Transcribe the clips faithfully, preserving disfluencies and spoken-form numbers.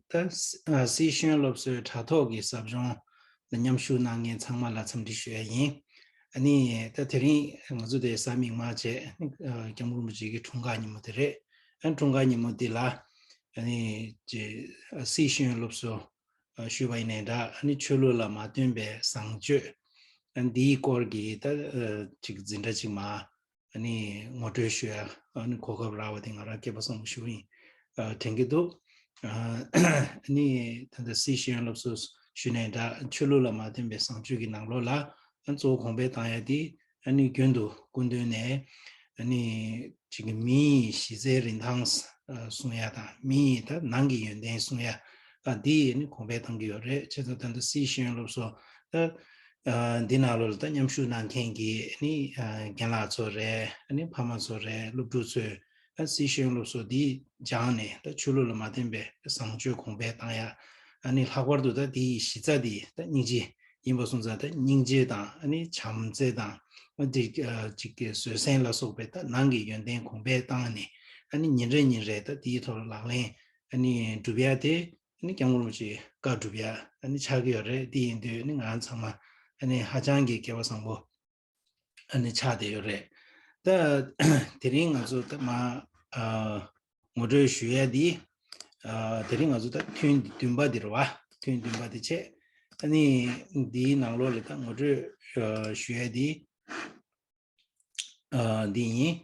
ད་སི་ཤེས་ཡོན་སློབ་གསོའི་དྲ་ཐོག་གི་ཟབ་སྦྱོང་ལ་མཉམ་ཞུགས་གནང་མཁན་ཚང་མ་ལ་འཚམས་འདྲི་ཞུ་ཡ་ཡིན། ཨ་ནི་ད་དེ་རིང་ང་ཚོ་དེ་གཟའ་མིག་དམར་བྱས་སྐྱབས་མགོན་རིན་པོ་ཆེ་གི་འཁྲུངས་སྐར་ཉིན་མོ་དེ་རེད། ཨ་འཁྲུངས་སྐར་ཉིན་མོ་འདི་ལ་ཨ་ནི་སི་ཤེས་ཡོན་སློབ་གསོ་ཞུས་པ་ཡིན་ནའི་འདྲ། ཨ་ནི་ཆོས་ལུགས་ལ་མ་བརྟེན་པའི་བཟང་སྤྱོད་འདིའི་སྐོར་གྱི་ད་ཅིག་འཛིན་གྲྭ་ཅིག་མ་ཨ་ནི་ངོ་སྤྲོད་ཞུ་ཡ་ཨ་ནི་གོ་སྐབས་རག་པ་དེ་ང་རང་སྐལ་པ་བཟང་པོ་ཞིག་ཡིན་དྲན་གྱི་འདུག། ཨ་ནི་ད་ལྟ་སི་ཤེས་ཡོན་སློབ་གསོ་ཞུས་ནའི་འདྲ། ཆོས་ལུགས་ལ་མ་བརྟེན་པའི་བཟང་སྤྱོད་ཀྱི་ནང་ལོགས་ལ་ཨ་གཙོ་བོ་གོང་འཕེལ་བཏང་ཡ་དེ་ཨ་ནི་རྒྱུན་དུ་སྐུ་མདུན་ནས་ཨ་ནི་ཅིག་མིའི་གཞི་རྩའི་རིན་ཐང་གསུང་ཡ་དང་མིའི་ད་ནང་གི་ཡོན་ཏན་གསུང་ཡ་ཨ་འདི་ཨ་ནི་གོང་འཕེལ་བཏང་གི་ཡོད་རེད། བྱས་ཙང་ད་ལྟ་སི་ཤེས་ཡོན་སློབ་གསོ་ད་འདི་ནང་ལོགས་ལ་ད་མཉམ་ཞུགས་གནང་མཁན་གྱི་ཨ་ནི་རྒན་ལགས་ཚོ་རེད། ཨ་ནི་ཕ་མ་ཚོ་རེད། སློབ་ཕྲུག་ཚོས་ཨ་སི་ཤེས་ཡོན་སློབ་གསོ་འདི་སྦྱངས་ནས་ད་ཆོས་ལུགས་ལ་མ་བརྟེན་པའི་བཟང་སྤྱོད་གོང་འཕེལ་བཏང་ཡ། ཨ་ནི་ལྷག་པར་དུ་ད་འདི་ཡི་གཞི་རྩ་འདི་ད་སྙིང་རྗེ་ཡིན་པ་སོང་ཙང་ད་སྙིང་རྗེ་དང་ཨ་ནི་བྱམས་བརྩེ་དང་ཨ་འདི་ཅིག་གི་བཟོད་བསྲན་ལ་སོགས་པའི་ད་ནང་གི་ཡོན་ཏན་གོང་འཕེལ་བཏང་ནས་ཨ་ནི་ཉིན་རེ་ཉིན་རེ་ད་འདིའི་ཐོག་ལ་ལག་ལེན་ཨ་ནི་སྒྲུབ་ཡ་དེ། ཨ་ནི་སྐྱབས་མགོན་རིན་པོ་ཆེའི་བཀའ་སྒྲུབ་ཡ་ཨ་ནི་ཆགས་ཀྱི་ཡོད་རེད། དེ་ཡིན་དུས་ཨ་ནི་ང་ཚང་མ་ཨ་ནི་ཧ་ཅང་གི་སྐལ་བ་བཟང་པོ་ཨ་ནི་ཆགས་བསྡད་ཡོད་རེད། ད་དེ་རིང་ང་ཚོ་ད་མ་ཨ་ངོ་སྤྲོད་ཞུ་ཡ་འདི་ཨ་དེ་རིང་ང་ཚོ་ད་ཐུན་བདུན་པ་འདི་རེད་བ། ཐུན་བདུན་པ་འདི་བྱས། ཨ་ནི་འདིའི་ནང་ལོགས་ལ་ད་ངོ་སྤྲོད་ཨ་ཞུ་ཡ་འདི། ཨ་འདི་ཡིན།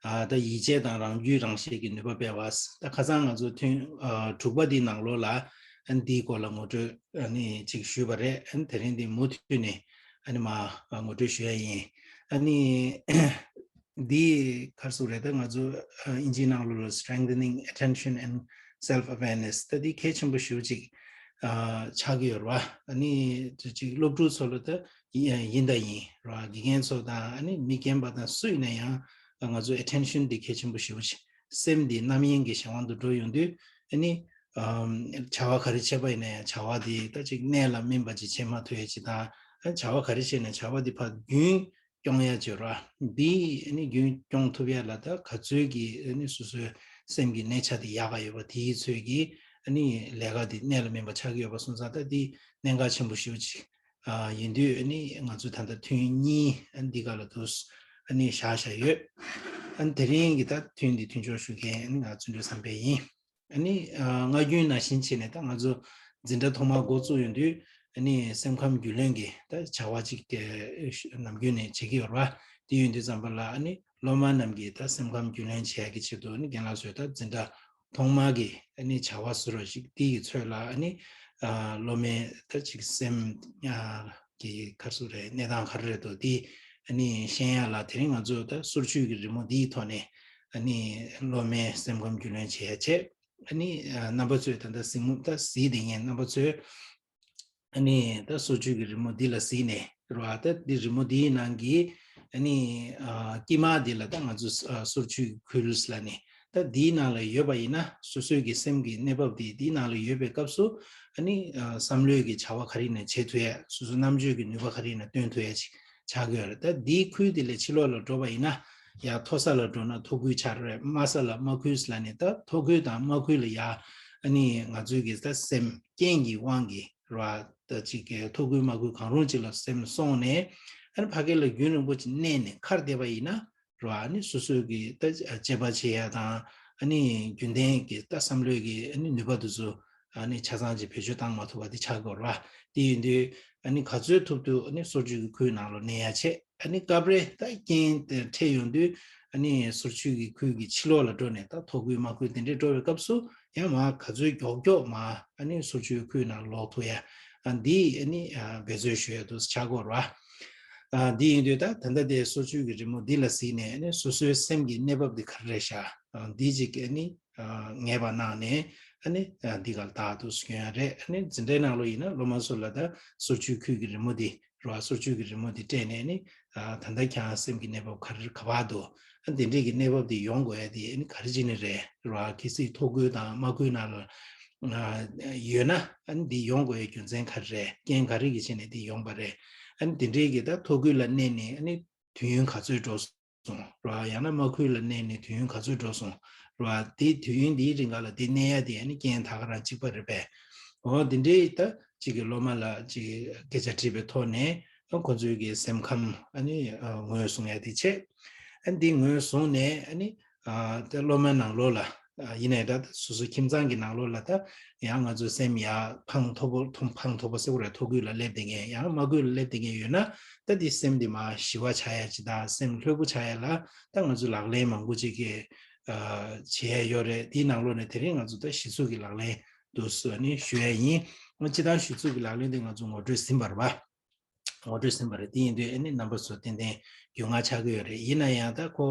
ཨ་ད་ཡིད་ཆེས་དང་རང་རྒྱུད་རང་ཤེས་ཀྱི་ནུས་པ་སྤེལ་བ། ད་ཁ་སང་ང་ཚོ་ཐུན་ཨ་དྲུག་པ་འདིའི་ནང་ལོགས་ལ་ཨ་འདིའི་སྐོར་ལ་ངོ་སྤྲོད་ཨ་ནི་ཅིག་ཞུས་པ་རེད། ཨ་དེ་རིང་འདི་མུ་མཐུད་ནས་ཨ་ནི་མ་ཨ་ངོ་སྤྲོད་ཞུ་ཡ་ཡིན། ཨ་ནི་འདི་ག་རེ་ཟེར་དགོས་རེད། ད་ང་ཚོ་ཨ་ཨིན་ཇིའི་ནང་ལོགས་ལ་Strengthening Attention and Self-Awareness ད་འདི་གལ་ཆེན་པོ་ཞེ་པོ་ཅིག་ཨ་ཆགས་ཀྱི་ཡོད་རེད་བ། ཨ་ནི་ཅིག་སློབ་ཕྲུག་ཚོ་ལ་ད་ཡིན་ཡིན་དང་ཡིན་རེད་བ། དགེ་རྒན་ཚོ་དང་ཨ་ནི་མི་རྒན་པ་དང་སུ་ཡིན་ན་ཡང་ང་ཚོ་attention འདི་གལ་ཆེན་པོ་ཞེ་པོ་ཅིག་སེམས་འདི་རྣམ་གཡེང་གི་གཞན་དབང་དུ་འགྲོ་ཡོང་དུས་ཨ་ནི་ཨམ་བྱ་བ་ག་རེ་བྱས་པ་ཡིན་ན་ཡང་བྱ་བ་འདི་ད་ཅིག་གནད་ལ་སྨིན་པ་ཅིག་བྱེད་མ་ཐུབ་ཡ་ཅིག་དང་ཨ་བྱ་བ་ག་རེ་བྱས་ན་བྱ་བ་འདི་ཕར་རྒྱུན་སྐྱོང་ཡ་བྱེད་ར། འདི་ཨ་ནི་རྒྱུན་སྐྱོང་ཐུབ་ཡ་ལ་ད་ག་ཚོད་ཀྱི་ཨ་ནི་སོ་སོའི་སེམས་ཀྱི་གནས་ཆ་དེ་ཡག་ག་ཡོད་པ་དེའི་ཚོད་ཀྱིས་ཨ་ནི་ལས་ཀ་དེ་གནད་ལ་སྨིན་པ་ཆགས་ཀྱི་ཡོད་པ་སོང་ཙང་ད་འདི་གནད་འགག་ཆེན་པོ་ཞེ་པོ་ཅིག་ཨ་ཡིན་དུས་ཨ་ནི་ང་ཚོས་ད་ལྟ་ཐུན་གཉིས་ཨ་ནི་འདི་ག་ལ་དུ་ཨ་ནི་བཞག་བཞག་ཡོད། ཨ་ནི་དེ་རིང་གི་ད་ཐུན་འདི་མཐུན་སྦྱོར་ཞུ་མཁན་ཨ་ནི་ང་བརྩོན་འགྲུས་བསམ་འཕེལ་ཡིན། ཨ་ནི་ཨ་སྔ་རྒྱུན་ནང་བཞིན་བྱས་ནས་ད་ང་ཚོ་འཛིན་གྲྭ་ཐོག་མ་འགོ་བཙུགས་ཡོང་དུས་ཨ་ནི་སེམས་ཁམས་རྒྱུས་ལོན་གྱི་ད་བྱ་བ་ཅིག་གི་ནམ་རྒྱུན་ནས་བྱེད་ཀྱི་ཡོད་རེད་བ། དེ་ཡོང་དུས་ཙམ་པ་ལ་ཨ་ནི་སློབ་མ་རྣམས་ཀྱི་ད་སེམས་ཁམས་རྒྱུས་ལོན་བྱེད་ཡག་གི་ཆེད་དུ་ཨ་ནི་རྒན་ལགས་ཚོས་ད་འཛིན་གྲྭ་ཐོག་མ་གི་ཨ་ནི་བྱ་བ་བཟོ་རོགས་ཞིག་དེ་ཡི་ཚོད་ལ་ཨ་ནི་ཨ་སློབ་མའི་ད་ཅིག་སེམས་ཨ་ཀྱི་ག་རེ་ཟེར་རེད། གནས་སྟངས་ག་རེ་རེད་འདུག་དེ་ཨ་ནི་ཤེས་ཡག་ལ་དེ་རིང་ང་ཚོ་ད་སོར་ཆུད་ཀྱི་རི་མོ་འདིའི་ཐོག་ནས་ཨ་ནི་སློབ་མའི་སེམས་ཁམས་རྒྱུས་ལོན་བྱེད་ཡ་བྱས། ཨ་ནི་ཨ་རྣམ་པ་ཚོས་ད་ལྟ་གཟིགས་མོ་ད་གཟིགས་བསྡད་མཁན་རྣམ་པ་ཚོས་ཨ་ནི་ད་སོར་ཆུད་ཀྱི་རི་མོ་འདི་ལ་གཟིགས་ནས་རེད་བ། ད་འདི་རི་མོ་འདིའི་ནང་གི་ཨ་ནི་ཨ་དཀྱིལ་མ་འདི་ལ་ད་ང་ཚོ་ཨ་སོར་ཆུད་ཀྱི་ཁུལ་ལབ་ནས་ད་འདིའི་ནང་ལ་ཡོད་པ་ཡིན་ན་སོ་སོའི་གི་སེམས་ཀྱི་གནས་བབ་འདི་འདིའི་ནང་ལ་ཡོད་པའི་སྐབས་སུ་ཨ་ནི་ཨ་བསམ་བློའི་གི་བྱ་བ་ག་རེ་ཡིན་ན་བྱེད་ཐུབ་ཡ། སོ་སོ་རྣམ་དཔྱོད་ཀྱི་ནུས་པ་ག་རེ་ཡིན་ན་སྟོན་ཐུབ་ཡ་ཅིག་ཆགས་ཀྱི་ཡོད་རེད། ད་འདིའི་ཁུལ་འདི་ལས་ཕྱི་ལོགས་ལ་འགྲོ་བ་ཡིན་ན་ཡང་མཐོ་ས་ལ་འགྲོ་ན་མཐོ་ཁུལ་ཆགས་རེད། དམའ་ས་ལ་དམའ་ཁུལ་ལབ་ནས་ད་མཐོ་ཁུལ་དང་དམའ་ཁུལ་ལ་ཡ་ཨ་ནི་ང་ཚོའི་གི་ད་སེམས་རྐྱེན་གྱི་དབང་གིས་རེད་བ། ད་ཅིག་གི་མཐོ་ཁུལ་དམའ་ཁུལ་གང་རུང་ཅིག་ལ་སེམས་སོང་ནས་ཨ་ནི་ཕ་གི་ལ་རྒྱུན་རིང་པོ་ཅིག་གནས་ནས་ཁར་བསྡད་པ་ཡིན་ན་རེད་བ། ཨ་ནི་སོ་སོའི་གི་ད་དཔྱད་པ་བྱེད་ཡ་དང་ཨ་ནི་རྒྱུན་ལྡན་གྱི་ད་བསམ་བློའི་གི་ཨ་ནི་ནུས་པ་དེ་ཚོ་ཨ་ནི་ཆ་ཚང་ཅིག་བེད་སྤྱོད་བཏང་མ་ཐུབ་པ་དེ་ཆགས་ཀྱི་ཡོད་རེད་བ། དེ་ཡིན་དུས་ཨ་ནི་ག་ཚོད་ཐུབ་ཐུབ་ཨ་ནི་སོར་ཆུད་ཀྱི་ཁུལ་ནང་ལ་གནས་ཡ་བྱས། ཨ་ནི་སྐབས་རེ་ད་རྐྱེན་དེ་འཕྲད་ཡོང་དུས་ཨ་ནི་སོར་ཆུད་ཀྱི་ཁུལ་གྱི་ཕྱི་ལོགས་ལ་འགྲོ་ནས་ད་མཐོ་ཁུལ་དམའ་ཁུལ་དེ་འདྲས་འགྲོ་བའི་སྐབས་སུ་ཡང་མ་ག་ཚོད་མགྱོགས་མགྱོགས་མ་ཨ་ནི་སོར་ཆུད་ཁུལ་ནང་ལོག་ཐུབ་ཡ། ཨ་འདི་ཨ་ནི་ཨ་འབད་རྩོལ་ཞུ་ཡ་འདུག་ཆགས་ཀྱི་ཡོད་རེད་བ། ཨ་འདི་ཡིན་དུས་ད་ད་ལྟ་དེ་སོར་ཆུད་ཀྱི་རི་མོ་འདི་ལ་གཟིགས་ནས་ཨ་ནི་སོ་སོའི་སེམས་ཀྱི་གནས་བབ་འདི་ག་རེ་རེད་ཤག་ཨ་འདི་ཅིག་ཨ་ནི་ཨ་ངེས་པ་གནང་ནས་ཨ་ནི་ཨ་འདི་ག་ལ་ད་འདུག་སྐྱོན་ཡ་རེད། ཨ་ནི་འཛིན་གྲྭའི་ནང་ལོགས་ཡིན་ན་སློབ་མ་ཚོ་ལ་ད་སོར་ཆུད་ཁུལ་གྱི་རི་མོ་འདི་རེད་བ། སོར་ཆུད་ཀྱི་རི་མོ་འདི་སྤྲད་ནས་ཨ་ནི་ཨ་ད་ལྟ་ཁྱེད་རང་སེམས་ཀྱི་གནས་བབ་ག་རེ་ག་པར་འདུག་ཨ་འདི་འདྲས་ཀྱི་གནས་བབ་འདི་ཡོང་དགོས་ཡ་འདི་ཨ་ནི་ག་རེ་བྱས་ནས་རེད་རེད་བ། གལ་སྲིད་མཐོ་ཁུལ་དང་དམའ་ཁུལ་ནང་ལ་ཨ་ཡོད་ན་ཨ་ནི་འདི་ཡོང་དགོས་ཡ་རྒྱུ་མཚན་ག་རེ་རེད། རྐྱེན་ག་རེ་གི་ཆེད་ནས་འདི་ཡོང་པ་རེད། ཨ་ནི་འདི་འདྲས་ཀྱི་ད་མཐོ་ཁུལ་ལ་གནས་ནས་ཨ་ནི་དུས་ཡུན་ག་ཚོད་འགྲོ་སོང་ར། ཡང་ན་དམའ་ཁུལ་ལ་གནས་ནས་དུས་ཡུན་ག་ཚོད་འགྲོ་སོང་ རེད་བ། དེ་དུས་ཡུན་དེའི་རིང་ག་ལ་དེ་གནས་ཡ་དེ་ཨ་ནི་རྐྱེན་ད་ག་རང་གཅིག་པ་རེད་པས། འོ་དེ་འདྲའི་ད་གཅིག་གི་སློབ་མ་ལ་གཅིག་སྐད་ཆ་དྲིས་པའི་ཐོག་ནས་ཁོ་ཚོའི་གི་སེམས་ཁམས་ཨ་ནི་ངོས་བཟུང་ཡ་དེ་བྱས། ཨ་ནི་དེ་ངོས་བཟུང་ནས་ཨ་ནི། ཨ་དེ་སློབ་མའི་ནང་ལོགས་ལ་ཨ་ཡིན་ནའི་འདྲ། སོ་སོའི་ཁྱིམ་ཚང་གི་ནང་ལོགས་ལ་ད་ཡང་ང་ཚོའི་སེམས་ཡར་ཕང་མཐོ་པོ་མཐོ་ཕང་མཐོ་པོ་ཟེར་བ་རེད། མཐོ་གུ་ལ་སླེབས་བསྡད་མཁན་ཡང་དམའ་གུ་ལ་སླེབས་བསྡད་མཁན་ཡོད་ན། ད་དེ་སེམས་དེ་མར་ཞི་བ་ཆགས་ཡ་ཅིག་དང་སེམས་ལྷོད་པོ་ཆགས་ཡ་ལ་ད་ང་ཚོས་ལག་ལེན་མང་པོ་ཅིག་གི་ཨ་བྱེད་ཡ་ཡོད་རེད། དེའི་ནང་ལོགས་ནས་དེ་རིང་ང་ཚོ་ད་གཞི་ཚུགས་ཀྱི་ལག་ལེན་འདུག་སེ་ནི་ཞུ་ཡ་ཡིན། སྤྱིར་བཏང་གཞི་ཚུགས་ཀྱི་ལག་ལེན་དེ་ང་ཚོ་ངོ་སྤྲོད་ཟིན་པ་རེད་པ། ངོ་སྤྲོད་ཟིན་པ་རེད། དེ་ཡིན་དུས་ཨ་ནི་རྣམ་པ་ཚོ་ཏན་ཏན་རྒྱུས་མངའ་ཆགས་ཀྱི་ཡོད་རེད། ཡིན་ན་ཡང་ད་ཁོ་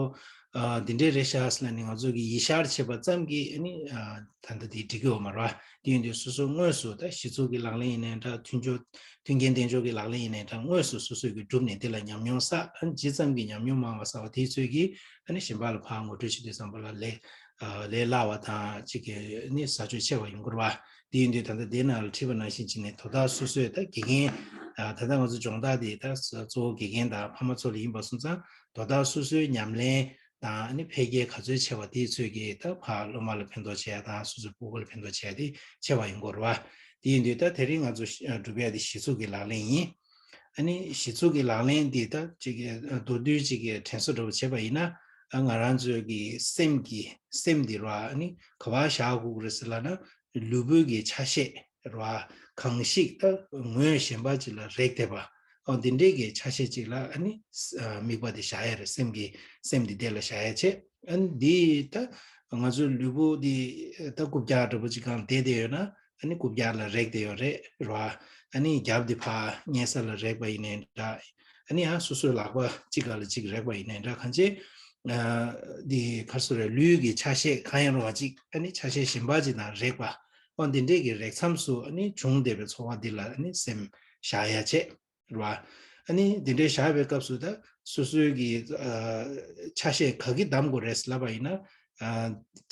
ཨ་འདི་འདྲའི་རེད་ཤག་ཟེར་ལབ་ནས་ང་ཚོ་གིས་ཡིད་ཤར་བྱས་པ་ཙམ་གྱིས་ཨ་ནི་ཨ་ད་ལྟ་དེ་འགྲིག་གི་ཡོད་མ་རེད་པ། དེ་ཡིན་དུས་སོ་སོ་དངོས་སུ་ད་གཞི་ཚུགས་ཀྱི་ལག་ལེན་ཡིན་ནའི་འདྲ། མཐུན་སྦྱོར་མཐུན་རྐྱེན་གདེང་འཇོག་གི་ལག་ལེན་ཡིན་ནའི་འདྲ། དངོས་སུ་སོ་སོས་ཀྱིས་བསྒྲུབས་ནས་དེ་ལ་ཉམས་མྱོང་བསགས། ཨ་ནི་ཇི་ཙམ་གྱིས་ཉམས་མྱོང་མང་བ་བསགས་པ་དེ་ཚོས་ཀྱིས་ཨ་ནི་གཞན་པ་ལ་ཕར་ངོ་སྤྲོད་བྱེད་དུས་ཙམ་པ་ལ་ལས་ཨ་ལས་སླ་བ་དང་གཅིག་གི་ནི་ཟ་སྤྱོད་ཆེ་བ་ཡོང་གི་རེད་པ། དེ་ཡིན་དུས་ད་ལྟ་དེ་ནང་ལ་བྲིས་པ་ནང་བཞིན་བྱས་ནས་དོ་བདག་སོ་སོས་ད་དགེ་རྒན། ཨ་ད་ལྟ་ང་ཚོ་སྦྱོང་བརྡར་དེ་ད་གཙོ་བོ་དགེ་རྒན་དང་ཕ་མ་ཚོ་ལ་ཡིན་པ་སོང་ཙང་། དོ་བདག་སོ་སོའི་ཉམས་ལེན་དང་ཨ་ནི་འཕེལ་རྒྱས་ག་ཚོད་ཆེ་བ་དེའི་ཚོད་ཀྱིས་ད་ཕར་སློབ་མ་ལ་ཕན་ཐོགས་བྱེད་ཡ་དང་སོ་སོའི་སྤུ་གུ་ལ་ཕན་ཐོགས་བྱེད་ཡ་དེ་ཆེ་བ་ཡོང་གི་རེད་པ། དེ་ཡིན་དུས་ད་དེ་རིང་ང་ཚོ་སྒྲུབ་ཡ་དེ་གཞི་ཚུགས་ཀྱི་ལག་ལེན་ཡིན། ཨ་ནི་གཞི་ཚུགས་ཀྱི་ལག་ལེན་འདི་ད་ཅིག་གི་མདོར་བསྡུས་ཅིག་གི་དྲན་གསོ་འདྲ་པོ་བྱས་པ་ཡིན་ན། ཨ་ང་རང་ཚོའི་གི་སེམས་ཀྱི་སེམས་འདི་ར་ཨ་ནི་ག་པར་བཞག་དགོས་ཀྱི་རེད་ཟེར་ལབ་ན། ལུས་པོའི་གི་ཆ་ཤས་ར་གང་ཞིག་ད་ངོས་གཞན་པ་ཅིག་ལ་རེག་བསྡད་པ། ཨོ་འདི་འདྲའི་གི་ཆ་ཤས་ཅིག་ལ་ཨ་ནི་དམིགས་པ་འདི་བཞག་ཡ་རེད། སེམས་ཀྱི་སེམས་འདི་དེ་ལ་བཞག་ཡ་བྱས། ཨ་ནི་འདི་ད་ང་ཚོའི་ལུས་པོ་འདི་ད་རྐུབ་བཀྱག་འདྲ་པོ་ཅིག་སྒང་བསྡད་བསྡད་ཡོད་ན། ཨ་ནི་རྐུབ་བཀྱག་ལ་རེག་བསྡད་ཡོད་རེད་ར། ཨ་ནི་རྒྱབ་འདི་ཕར་གཉན་ས་ལ་རེག་པ་ཡིན་ནའི་འདྲ། ཨ་ནི་ཡང་སོ་སོའི་ལག་པ་གཅིག་སྒང་ལ་གཅིག་རེག་པ་ཡིན་ནའི་འདྲ། གང་ཅི་འདི་ག་རེ་ཟེར་རེད། ལུས་ཀྱི་ཆ་ཤས་གང་ཡང་རུང་བ་གཅིག་ཨ་ནི་ཆ་ཤས་གཞན་པ་གཅིག་དང་རེག་པ། ཨོ་འདི་འདྲའི་གི་རེག་མཚམས་སུ་ཨ་ནི་བྱུང་བསྡད་པའི་ཚོར་བ་འདི་ལ་ཨ་ནི་སེམས་བཞག་ཡ་བྱས། རེད་བ། ཨ་ནི་འདི་འདྲའི་བཞག་པའི་སྐབས་སུ་ད་སོ་སོའི་གི་ཨ་ཆ་ཤས་ག་གི་བསྡམ་དགོས་རེད་ལབ་པ་ཡིན་ན། ཨ་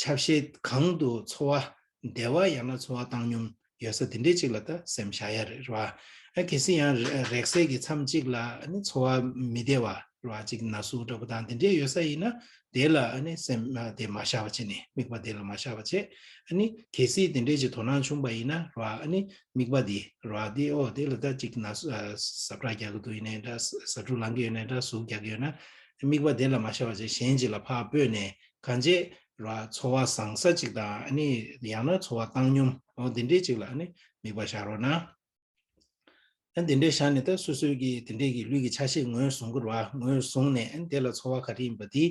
ཆ་ཤས་གང་དུ་ཚོར་བ་བདེ་བ་ཡང་ན་ཚོར་བ་བཏང་སྙོམས་ཡོད་ས་དེ་འདྲའི་ཅིག་ལ་ད་སེམས་བཞག་ཡ་རེད། རེད་བ། ཨ་གལ་སྲིད་ཡང་རེག་སའི་གི་མཚམས་གཅིག་ལ་ཨ་ནི་ཚོར་བ་མི་བདེ་བ་རེད་བ། ཅིག་ན་ཟུག་འདྲ་པོ་དང་དེ་འདྲའི་ཡོད་ས་ཡིན་ན། དེ་ལ་ཨ་ནི་སེམས་དེ་མ་བཞག་པ་བྱས་ནས། དམིགས་པ་དེ་ལ་མ་བཞག་པ་བྱས། ཨ་ནི་གལ་སྲིད་དེ་འདྲའི་ཅིག་དོ་སྣང་བྱུང་པ་ཡིན་ན་རེད་བ། ཨ་ནི་དམིགས་པ་དེ་རེད་བ། དེ་ཨོ་དེ་ལ་ད་ཅིག་ན་ཟུག་ཟ་འཕྲུག་རྒྱག་གི་འདུག་ཡིན་ནའི་འདྲ། ཟ་འཕྲུག་ལངས་ཀྱི་ཡོད་ནའི་འདྲ། ཟུག་རྒྱག་གི་ཡོད་ན། དམིགས་པ་དེ་ལ་མ་བཞག་པ་བྱས་གཞན་ཅིག་ལ་ཕར་སྤོས་ནས་གང་བྱེད་རེད་བ། ཚོར་བ་བཟང་ས་ཅིག་དང་ཨ་ནི་ཡང་ན་ཚོར་བ་བཏང་སྙོམས་ཨོ་དེ་འདྲའི་ཅིག་ལ་ཨ་ནི་དམིགས་པ་བཞག་རོགས་གནང་། ཨ་འདི་འདྲའི་བཞག་ནས་ད་སོ་སོའི་གི་དེ་འདྲའི་གི་ལུས་ཀྱི་ཆ་ཤས་ངོས་བཟུང་གི་རེད་བ། ངོས་བཟུང་ནས་ཨ་ནི་དེ་ལ་ཚོར་བ་ག་རེ་ཡིན་པ་དེ་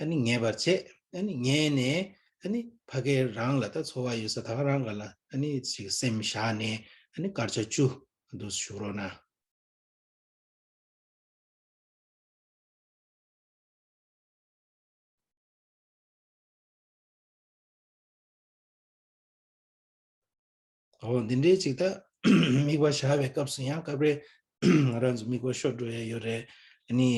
ཨ་ནི་ངེས་པར་བྱེད། ཨ་ནི་ངེས་ནས་ཨ་ནི་ཕ་གི་རང་ལ་ད་ཚོར་བ་ཡོད་ས་ད་ག་རང་ག་ལ་ཨ་ནི་ཅིག་སེམས་བཞག་ནས་ཨ་ནི་སྐར་ཆ་བཅུ་འདུག་བཞུགས་རོགས་གནང་། འོ་འདི་འདྲའི་ཅིག་ད་དམིགས་པ་བཞག་པའི་སྐབས་སུ་ཡང་སྐབས་རེ་ང་རང་ཚོ་དམིགས་པ་ཤོར་འགྲོ་ཡ་ཡོད་རེད། ཨ་ནི་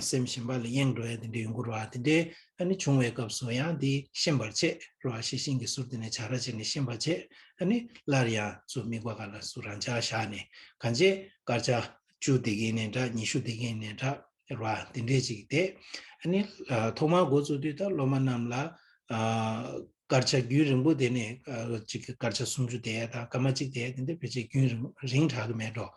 སེམས་གཞན་པ་ལ་གཡེང་འགྲོ་ཡ་དེ་འདྲ་ཡོང་གི་རེད་བ། དེ་འདྲའི་ཨ་ནི་བྱུང་བའི་སྐབས་སུ་ཡང་འདི་ཤེས་པར་བྱེད་རེད་བ། ཤེས་བཞིན་གྱི་ཟུར་དེ་ནས་བྱ་ར་བྱས་ནས་ཤེས་པར་བྱེད། ཨ་ནི་སླར་ཡང་ཚུར་དམིགས་པ་སྒང་ལ་ཚུར་རང་འཇགས་བཞག་ནས་གང་བྱེད་སྐར་ཆ་བཅུ་དེ་གིན་ནས་འདྲ། ཉི་ཤུ་དེ་གིན་ནས་འདྲ། རེད་བ། དེ་འདྲས་ཅིག་བསྡད། ཨ་ནི་ཨ་ཐོག་མར་འགོ་བཙུགས་དུས་ད་སློབ་མ་རྣམས་ལ་ཨ་སྐར་ཆ་རྒྱུན་རིང་པོ་དེ་ནས་ཨ་ཅིག་སྐར་ཆ་སུམ་ཅུ་དེ་དང་སྐར་མ་གཅིག་དེ་དེ་འདྲ་ཕལ་ཆེར་རྒྱུན་རིང་རིང་དྲག་གི་མེད་འགྲོ།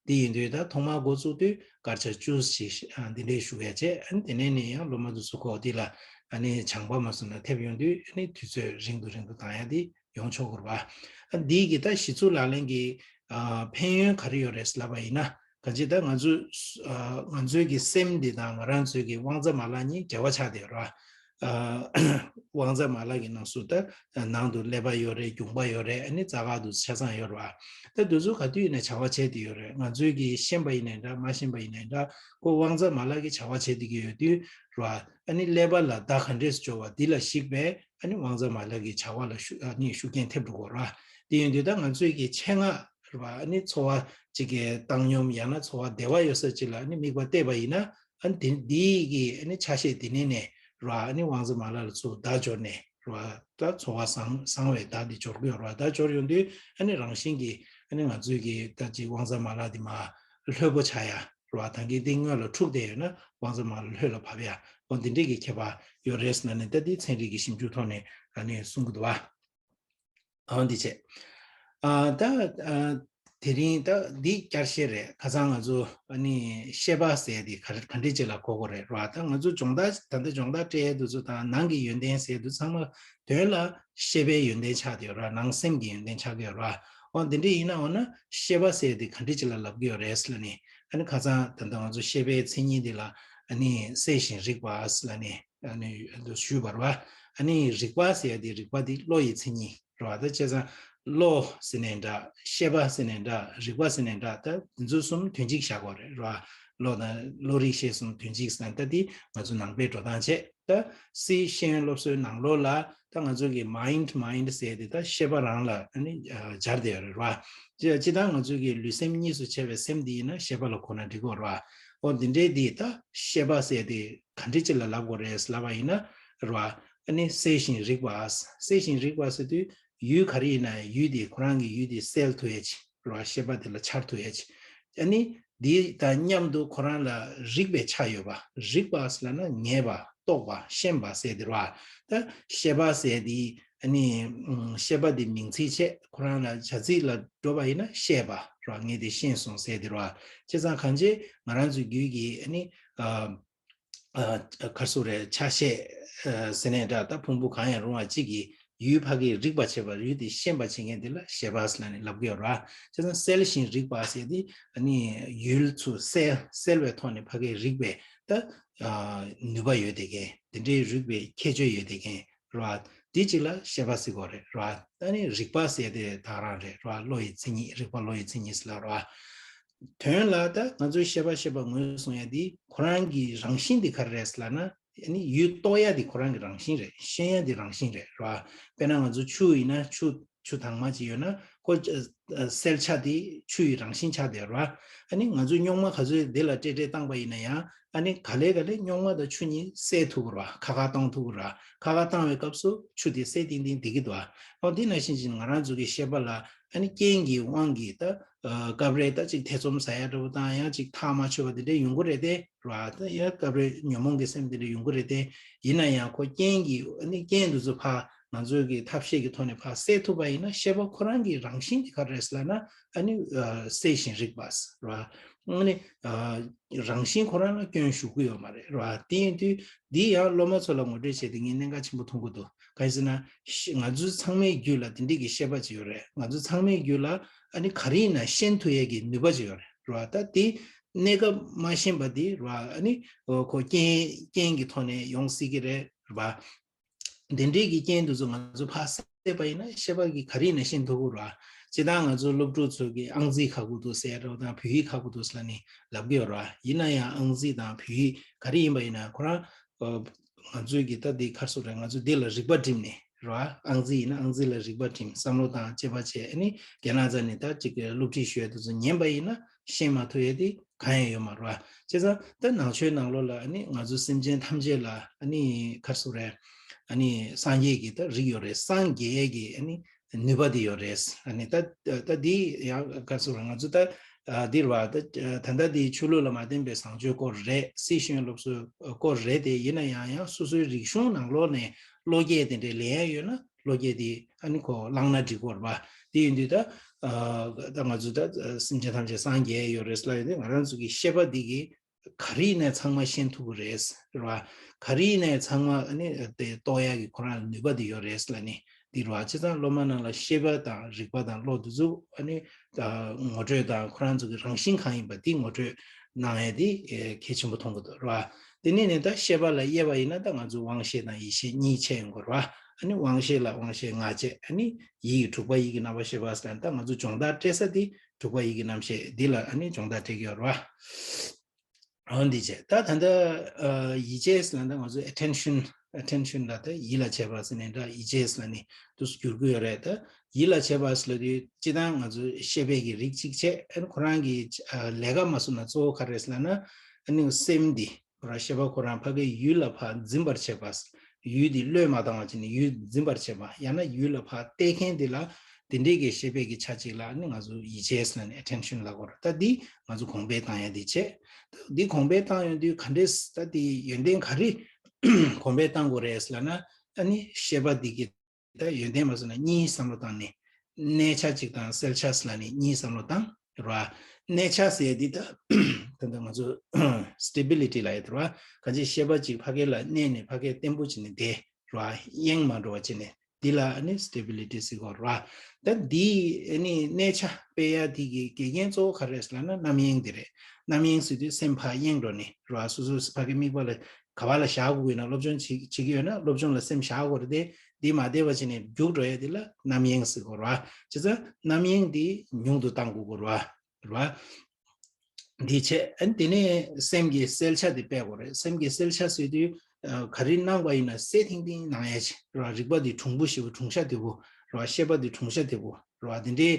དེ་ཡིན་དུས་ད་ཐོག་མར་འགོ་བཙུགས་དུས་སྐར་ཆ་བཅུ་ཞིག་ཨ་འདི་འདྲས་བཞུགས་ཡ་བྱས། ཨ་ནི་དེ་ནས་ནི་ཡང་སློབ་མ་དེ་ཚོ་ཁོ་དེ་ལ་ཨ་ནི་སྦྱངས་པ་མ་སོང་ན་ཐེབས་ཡོང་དུས་ཨ་ནི་དུས་ཚོད་རིང་དུ་རིང་དུ་བཏང་ཡ་དེ་ཡོང་ཆོག་གི་རེད་བ། ཨ་འདིའི་གི་ད་གཞི་ཚུགས་ལག་ལེན་གྱི་ཨ་ཕན་ཡོན་ག་རེ་ཡོད་རེད་ལབ་པ་ཡིན་ན། གང་ཅི་ད་ང་ཚོས་ཨ་ང་ཚོའི་གི་སེམས་འདི་དང་ང་རང་ཚོའི་གི་དབང་རྩ་མ་ལག་གཉིས་འབྲེལ་བ་ཆགས་བསྡད་ཡོད་རེད་བ། ཨ་དབང་རྩ་མ་ལག་གི་ནང་སུ་ད་ནང་དུ་ཀླད་པ་ཡོད་རེད། རྒྱུངས་པ་ཡོད་རེད། ཨ་ནི་རྩ་ཁ་དུ་ཆ་ཚང་ཡོད་རེད་བ། ད་དུས་ཚོད་ག་དུས་ཡིན་ན་བྱ་བ་བྱེད་བསྡད་ཡོད་རེད། ང་ཚོའི་གི་ཤེས་པ་ཡིན་ནའི་འདྲ་མ་ཤེས་པ་ཡིན་ནའི་འདྲ་ཁོ་དབང་རྩ་མ་ལག་གི་བྱ་བ་བྱེད་བསྡད་ཀྱི་ཡོད་དུས་རེད་བ། ཨ་ནི་ཀླད་པ་ལ་བརྡ་ག་འདྲས་སུ་འབྱོར་བ་འདི་ལ་གཞིགས་པའི་ཨ་ནི་དབང་རྩ་མ་ལག་གི་བྱ་བ་ལ་ཤུ་ཨ་ནི་ཤུགས་རྐྱེན་ཐེབས་འགྲོ་གི་རེད་བ། དེ་ཡིན་དུས་ད་ང་ཚོའི་གི་ཆེད་མངགས་རེད་བ། ཨ་ནི་ཚོར་བ་གཅིག་གི་བཏང་སྙོམས་ཡང་ན་ཚོར་བ་བདེ་བ་ཡོད་ས་གཅིག་ལ་ཨ་ནི་དམིགས་པ་གཏད་པ་ཡིན་ན། ཨ་ནི་དེ་འདིའི་གི་ཨ་ནི་ཆ་ཤས་དེ་ནས་ནས་རེད་བ། ཨ་ནི་དབང་རྩ་མ་ལག་ལ་ཚུར་བརྡ་འབྱོར་ནས་རེད་བ། ད་ཚོར་བ་བཟང་བཟང་བའི་བརྡ་དེ་འབྱོར་གི་ཡོད་རེད་བ། བརྡ་འབྱོར་ཡོང་དུས་ཨ་ནི་རང་བཞིན་གྱིས་ཨ་ནི་ང་ཚོའི་གི་ད་ཅིག་དབང་རྩ་མ་ལག་དེ་མར་ལྷོད་པོ་ཆགས་ཡ། རེད་བ། ད་གིན་དེ་སྔོན་ལ་འཁྲུགས་བསྡད་ཡོད་ན་དབང་རྩ་མ་ལག་ལྷོད་ལ་བབས་ཡ། འོ་འདི་འདྲས་ཀྱི་ཁྱད་པར་ཡོད་རེད་ཟེར་ན་ནི་ད་འདི་ཚན་རིག་གི་ཞིབ་འཇུག་ཐོག་ནས་ ཨ་ནི་གསུང་གི་འདུག་བ། ཨ་འདི་བྱས། ཨ་ད་ཨ་དེ་རིང་ད་འདི་བསྐྱར་བཤད་རེད། ཁ་སང་ང་ཚོ་ཨ་ནི་ཤེས་པ་ཟེར་དེ་ག་ག་འདྲ་ཅིག་ལ་གོ་དགོས་རེད་ར། ད་ང་ཚོ་སྦྱོང་བརྡར་ད་ལྟ་སྦྱོང་བརྡར་སྤྲད་ཡས་དུས་ཚོད་དང་ནང་གི་ཡོན་ཏན་ཟེར་དུས་ཚང་མ་དོན་ལ་ཤེས་པའི་ཡོན་ཏན་ཆགས་བསྡད་ཡོད་ར། ནང་སེམས་ཀྱི་ཡོན་ཏན་ཆགས་ཀྱི་ཡོད་ར། འོ་འདི་འདྲ་ཡིན་ན་འོ་ན་ཤེས་པ་ཟེར་དེ་ག་འདྲ་ཅིག་ལ་ལབ་ཀྱི་ཡོད་རེད་ལབ་ནས། ཨ་ནི་ཁ་སང་ད་ལྟ་ང་ཚོ་ཤེས་པའི་མཚན་ཉིད་འདི་ལ་ཨ་ནི་གསལ་ཞིང་རིག་པ་ལབ་ནས་ཨ་ནི་ཞུས་པ་རེད་བ། ཨ་ནི་རིག་པ་ཟེར་ཡ་དེ་རིག་པ་དེ་བློ་ཡི་མཚན་ཉིད་རེད་བ། ད་བྱས་ཙང་བློ་ཟེར་ནའི་འདྲ། ཤེས་པ་ཟེར་ནའི་འདྲ། རིག་པ་ཟེར་ནའི་འདྲ། ད་འདི་ཚོ་གསུམ་དོན་གཅིག་བཞག་དགོས་རེད་རེད་བ། བློ་དང་བློ་རིག་ཤེས་གསུམ་དོན་གཅིག་ཟེར་ན་ད་འདི་ང་ཚོ་ནང་པའི་འགྲོ་སྟངས་བྱས། ད་སི་ཤེས་ཡོན་སློབ་གསོའི་ནང་ལོགས་ལ་ད་ང་ཚོ་གི་མའིན་ཌི་མའིན་ཌི་ཟེར་དེ་ད་ཤེས་པ་རང་ལ་ཨ་ནི་སྦྱར་བསྡད་ཡོད་རེད་རེད་བ། སྤྱི་སྤྱི་ད་ང་ཚོ་གི་ལུས་སེམས་གཉིས་སུ་ཕྱེ་བའི་སེམས་དེ་ཡིན་ན་ཤེས་པ་ལ་གོ་ན་འགྲིག་གོ་རེད་བ། འོ་འདི་འདྲའི་དེ་ད་ཤེས་པ་ཟེར་དེ་ག་འདྲ་ཅིག་ལ་ལབ་དགོས་རེད་ལབ་པ་ཡིན་ན་རེད་བ། ཨ་ནི་གསལ་ཞིང་རིག་པ། གསལ་ཞིང་རིག་པ་ཟེར་དུས་ཡུལ་ག་རེ་ཡིན་ན་ཡུལ་དེ་ཁོ་རང་གི་ཡུལ་དེ་གསལ་ཐུབ་ཡས་ཅིག་རེད་བ། ཤེས་པ་དེ་ལ་འཆར་ཐུབ་ཡས་ཅིག་ཨ་ནི་དེ་དང་མཉམ་དུ་ཁོ་རང་ལ་རིག་པའི་ཆ་ཡོད་པ། རིག་པ་ཟེར་ན་ངེས་པ། རྟོགས་པ། ཤེས་པ་ཟེར་དེ་རེད་བ། ད་ཤེས་པ་ཟེར་དེ་ཨ་ནི་ཨུམ་ཤེས་པ་དེ་མིང་ཚིག་བྱས་ཁོ་རང་ལ་བྱ་ཚིག་ལ་འགྲོ་བ་ཡིན་ན་ཤེས་པ་རེད་བ། ངས་དེ་ཤེས་སོང་ཟེར་དེ་རེད་བ། བྱས་ཙང་གང་ཅི་ང་རང་ཚོའི་རྒྱུད་ཀྱི་ཨ་ནི་ཨ་ཨ་ག་རེ་ཟེར་རེད། ཆ་ཤས་ཨ་ཟེར་ནའི་འདྲ། ད་ཕུང་པོ་གང་ཡང་རུང་བ་གཅིག་གི་ཡུལ་ཕ་གིའི་རིག་པ་བྱེད་པ། ཡུལ་དེ་ཤེས་པ་བྱེད་མཁན་དེ་ལ་ཤེས་པ་ཟེར་ནས་ལབ་ཀྱི་ཡོད་རེད་བ། བྱས་ཙང་གསལ་ཞིང་རིག་པ་ཟེར་དེ་ཨ་ནི་ཡུལ་ཚུར་གསལ་གསལ་བའི་ཐོག་ནས་ཕ་གིའི་རིག་པའི་ད་ཨ་ནུས་པ་ཡོད་བསྡད་མཁན། དེ་འདྲའི་རིག་པའི་ཁྱད་ཆོས་ཡོད་བསྡད་མཁན་རེད་བ། དེ་གཅིག་ལ་ཤེས་པ་ཟེར་གྱི་ཡོད་རེད་རེད་བ། ཨ་ནི་རིག་པ་ཟེར་དེ་ད་ག་རང་རེད་རེད་བ། བློ་ཡི་མཚན་ཉིད། རིག་པ་བློ་ཡི་མཚན་ཉིད་ཟེར་ལབ་རེད་བ། དོན་ལ་ད་ང་ཚོའི་ཤེས་པ་ཤེས་པ་ངོས་བཟུང་ཡ་འདི་ཁོ་རང་གི་རང་བཞིན་འདི་ག་རེ་རེད་ཟེར་ལབ་ན། ཨ་ནི་ཡུལ་རྟོགས་ཡ་འདི་ཁོ་རང་གི་རང་བཞིན་རེད། ཤེས་ཡ་འདི་རང་བཞིན་རེད་རེད་བ། དཔེར་ན་ང་ཚོ་ཆུ་ཡིན་ན་ཆུ་ཆུ་དྭངས་མ་ཅིག་ཡོད་ན་ཁོ་ཨ་ཨ་གསལ་ཆ་དེ་ཆུ་ཡི་རང་བཞིན་ཆགས་བསྡད་རེད་བ། ཨ་ནི་ང་ཚོས་རྙོག་མ་ག་ཚོད་འདི་ལ་སྤྲད་སྤྲད་བཏང་པ་ཡིན་ན་ཡང་ཨ་ནི་ག་ལེ་ག་ལེ་རྙོག་མ་དང་ཆུ་གཉིས་བསྲེས་ཐུབ་ཀྱི་རེད་བ། ཁ་ཁ་བཏང་ཐུབ་ཀྱི་རེད་བ། ཁ་ཁ་བཏང་བའི་སྐབས་སུ་ཆུ་དེ་གསལ་ཏིང་ཏིང་བསྡད་ཀྱི་འདུག་བ། ཨོ་འདི་ནང་བཞིན་ཅིག་ང་རང་ཚོ་གི་ཤེས་པ་ལ་ཨ་ནི་རྐྱེན་གྱི་དབང་གིས་ད་ཨ་སྐབས་རེ་ད་ཅིག་ཐེ་ཚོམ་ཟ་ཡ་འདྲ་པོ་དང་ཡང་ཅིག་ཐག་མ་ཆོད་པ་དེ་འདྲ་ཡོང་གི་རེད་དེ་རེད་བ། ད་ཡང་སྐབས་རེ་ཉོན་མོངས་ཀྱི་སེམས་དེ་འདྲ་ཡོང་གི་རེད་དེ། ཡིན་ན་ཡང་ཁོ་རྐྱེན་གྱིས་ཨ་ནི་རྐྱེན་དེ་ཚོ་ཕར་ང་ཚོའི་གི་ཐབས་ཤེས་ཀྱི་ཐོག་ནས་ཕར་སེལ་ཐུབ་པ་ཡིན་ན་ཤེས་པ་ཁོ་རང་གི་རང་བཞིན་དེ་ག་རེ་རེད་ཟེར་ལབ་ན་ཨ་ནི་ཨ་གསལ་ཞིང་རིག་པ་རེད་བ། ཨ་ནི་ཨ་རང་བཞིན་ཁོ་རང་ལ་སྐྱོན་ཞུགས་ཀྱི་ཡོད་མ་རེད་རེད་བ། དེ་ཡིན་དུས་འདི་ཡང་སློབ་མ་ཚོ་ལ་ངོ་སྤྲོད་བྱས་ཏེ་ངས་གནད་འགག་ཆེན་པོ་མཐོང་གི་འདུག་གང་ཡིན་ཟེར་ན་ཤ་ང་ཚོ་ཚང་མའི་རྒྱུད་ལ་དེ་འདྲས་ཀྱི་ཤེས་པ་ཅིག་ཡོད་རེད། ང་ཚོ་ཚང་མའི་རྒྱུད་ལ་ཨ་ནི་ག་རེ་ཡིན་ན་ཤེས་ཐུབ་ཡས་ཀྱི་ནུས་པ་ཅིག་ཡོད་རེད་རེད་བ། ད་དེ་གནས་སྐབས་མ་ཤེས་པ་དེ་རེད་བ། ཨ་ནི་ཁོ་རྐྱེན་རྐྱེན་གྱི་ཐོག་ནས་ཡོང་སྲིད་ཀྱི་རེད་རེད་བ། དེ་འདྲའི་གི་རྐྱེན་དེ་ཚོ་ང་ཚོ་ཕར་བསལ་བ་ཡིན་ན་ཤེས་པ་གི་ག་རེ་ཡིན་ན་ཤེས་ཐུབ་ཀྱི་རེད་བ། སྤྱིར་བཏང་ང་ཚོ་སློབ་ཕྲུག་ཚོ་གི་ཨང་རྩིས་ཁག་པོ་འདུག་ཟེར་རེད་བ་དང་བོད་ཡིག་ཁག་པོ་འདུག་ཟེར་ལབ་ནས་ལབ་ཀྱི་ཡོད་རེད་བ། ཡིན་ན་ཡང་ཨང་རྩིས་དང་བོད་ཡིག་ག་རེ་ཡིན་པ་ཡིན་ན་ཁོ་རང་ཨ་ང་ཚོའི་གི་ད་འདི་ག་རེ་ཟེར་རེད། ང་ཚོ་འདི་ལ་རིག་པ་བསྒྲིམས་ནས་རེད་བ། ཨང་རྩིས་ཡིན་ན་ཨང་རྩིས་ལ་རིག་པ་བསྒྲིམས། བསམ་བློ་བཏང་དཔྱད་པ་བྱས། ཨ་ནི་རྒན་ལགས་རྩ་ནས་ད་ཅིག་སློབ་ཁྲིད་ཞུ་ཡ་དེ་ཚོ་ཉན་པ་ཡིན་ན་ཤེས་མ་ཐུབ་ཡ་དེ་གང་ཡང་ཡོད་མ་རེད་བ། བྱས་ཙང་ད་ནང་ཆོས་ནང་ལོགས་ལ་ཨ་ནི་ང་ཚོ་སེམས་ཅན་ཐམས་ཅད་ལ་ཨ་ནི་ག་རེ་ཟེར་རེད། ཨ་ནི་སངས་རྒྱས་ཀྱི་ད་རིགས་ཡོད་རེད། སངས་རྒྱས་ཀྱི་ཨ་ནི་ནུས་པ་དེ་ཡོད་རེད། ཨ་ནི་ད་ད་འདི་ཡང་ག་རེ་ཟེར་རེད། ང་ཚོ་ད་འདིར་བ་ད་ད་ལྟ་འདི་ཆོས་ལུགས་ལ་མ་བརྟེན་པའི་བཟང་སྤྱོད་སྐོར་རེད། སྲིད་ཤེས་ཡོན་སློབ་གསོའི་སྐོར་རེད་དེ། ཡིན་ན་ཡང་ཡང་སོ་སོའི་རིག་གཞུང་ནང་ལོགས་ནས་བློ་སྐྱེད་དེ་འདྲའི་ལེན་ཡ་ཡོད་ན་བློ་སྐྱེད་དེ་ཨ་ནི་ཁོ་བླངས་ན་འགྲིག་གི་རེད་བ། དེ་ཡིན་དུས་ད་ཨ་ད་ང་ཚོ་ད་སེམས་ཅན་ཐམས་ཅད་སངས་རྒྱས་ཡོད་རེད་ལབ་ཡོད་དུས་ང་རང་ཚོ་གི་ཤེས་པ་འདི་གི་ག་རེ་ཡིན་ནའི་ཚང་མ་ཤེས་ཐུབ་ཀྱི་རེད་རེད་བ། ག་རེ་ཡིན་ནའི་ཚང་མ་ཨ་ནི་དེ་རྟོགས་ཡག་གི་ཁོ་རང་ལ་ནུས་པ་དེ་ཡོད་རེད་ལབ་ནི་འདི་རེད་བ། བྱས་ཙང་སློབ་མ་རྣམས་ལ་ཤེས་པ་དང་རིག་པ་དང་བློ་དེ་ཚོ་ཨ་ནི་ད་ངོ་སྤྲོད་དང་ཁོ་རང་ཚོ་གི་རང་བཞིན་གང་ཡིན་པ་དེ་ངོ་སྤྲོད་གནང་ཡ་དེ་གལ་ཆེན་པོ་མཐོང་གི་འདུག་རེད་བ། དེ་ནས་ནི་ད་ཤེས་པ་ལ་དབྱེ་བ་ཡིན་ན་ད་ང་ཚོ་དབང་ཤེས་དང་ཡིད་ཤེས་གཉིས་ཕྱེ་ཡོང་གི་རེད་བ། ཨ་ནི་དབང་ཤེས་ལ་དབང་ཤེས་ལྔ་བྱས། ཨ་ནི་ཡིད་ཀྱི་དྲུག་པ་ཡིད་ཀྱི་རྣམ་པར་ཤེས་པ་ཟེར་ན་ད་ང་ཚོ་སྦྱོང་བརྡར་སྤྲད་ས་དེ་དྲུག་པ་ཡིད་ཀྱི་རྣམ་ཤེས་འདི་ལ་ཨ་ནི་སྦྱོང་བརྡར་སྤྲད་ཀྱི་ཡོད་རེད་བ། འོ་འདི་བྱས། ད་ད་ལྟ་ཨ་ཡིད་བྱེད་ཟེར་ན་ད་ང་ཚོ་ཨེ་ཊེན་ཤན། ཨེ་ཊེན་ཤན་ལ་ད་ཡིད་ལ་བྱེད་པ་ཟེར་ནས་འདྲ་ཡིད་བྱེད་ཟེར་ནས་དུ་བསྒྱུར་གི་ཡོད་རེད། ད་ཡིད་ལ་བྱེད་པ་ཟེར་ལབ་དུས་སྤྱིར་བཏང་ང་ཚོ་ཤེས་པའི་གི་རིགས་གཅིག་བྱས། ཨ་ནི་ཁོ་རང་གི་ཨ་ལས་ཀ་མ་བཟོ་ན་གཙོ་བོ་ག་རེ་ཟེར་ལབ་ན་ཨ་ནི་སེམས་འདི་ཁོ་རང་ཤེས་པ་ཁོ་རང་ཕ་གི་ཡུལ་ལ་ཕར་འཛིན་པར་བྱེད་པ། ཡུལ་འདི་བློས་མ་བཏང་བ་བྱས་ནས་ཡུལ་འཛིན་པར་བྱེད་པ། ཡང་ན་ཡུལ་ལ་ཕར་བལྟས་མཁན་འདི་ལ་དེ་འདྲའི་གི་ཤེས་པའི་གི་ཆ་གཅིག་ལ་ནི་ང་ཚོ་ཡིད་བྱེད་ཟེར་ནས་ཨེ་ཊེན་ཤན་ལབ་ཀྱི་ཡོད་རེད། ད་འདི་ང་ཚོ་གོང་འཕེལ་བཏང་ཡ་འདི་བྱས། ད་འདི་གོང་འཕེལ་བཏང་ཡོང་དུས་ག་འདྲས་ད་འདི་ཡོན་ཏན་ག་རེ་གོང་འཕེལ་བཏང་དགོས་རེད་ཟེར་ལབ་ན་ཨ་ནི་ཤེས་པ་འདི་གི་ ད་ཡོན་ཏན་མ་སོང་ན་གཉིས་བསམ་བློ་བཏང་ནས། གནས་ཆ་གཅིག་དང་གསལ་ཆ་ཟེར་ལ་ནི་གཉིས་བསམ་བློ་བཏང་ར། གནས་ཆ་ཟེར་ཡ་འདི་ད་ད་ལྟ་ང་ཚོ་སི་ཊེ་བི་ལི་ཊི་ལབ་ཡ་དེ་ར། གང་ཅི་ཤེས་པ་གཅིག་ཕ་གི་ལ་གནས་ནས་ཕ་གི་བརྟན་པོ་བྱས་ནས་བསྡད་ར། གཡེང་མ་འགྲོ་བ་བྱས་ནས། འདི་ལ་ཨ་ནི་སི་ཊེ་བི་ལི་ཊི་ཟེར་གོ་ར། ད་འདི་ཨ་ནི་གནས་ཆ་སྤེལ་ཡ་འདི་གི་དགེ་རྒན་གཙོ་བོ་ག་རེ་རེད་ཟེར་ལབ་ན་རྣམ་གཡེང་འདི་རེད། རྣམ་གཡེང་ཟེར་དུས་སེམས་ཕར་གཡེང་འགྲོ་ནི་ར། སོ་སོ་ཕ་གི་དམིགས་པ་ལ་ག་བ་ལ་བཞག་དགོས་ཡོད་ན། སློབ་སྦྱོང་བྱེད་བྱེད་ཀྱི་ཡོད་ན་སློབ་སྦྱོང་ལ་སེམས་བཞག་དགོས་རེད་དེ། འདི་མ་བསྡད་པ་བྱས་ནས་རྒྱུག་འགྲོ་ཡ་འདི་ལ་རྣམ་གཡེང་ཟེར་གོ་ར། བྱས་ཙང་རྣམ་གཡེང་འདི་ཉུང་དུ་གཏང་དགོས་གོ་ར། ར། འདི་བྱས། ཨ་ནི་དེ་ནས་སེམས་ཀྱི་གསལ་ཆ་དེ་སྤེལ་དགོས་རེད། སེམས་ཀྱི་གསལ་ཆ་ཟེར་དུས་ཨ་ག་རེ་གནང་པ་ཡིན་ན་གསལ་ཐིང་ཐིང་གནང་ཡ་ཆེ་ར། རིག་པ་འདི་གྲུང་པོ་ཞེ་པོ། གྲུང་ཤ་དོད་པོ་ར། ཤེས་པ་འདི་གྲུང་ཤ་དོད་པོ་ར། དེ་འདྲའི་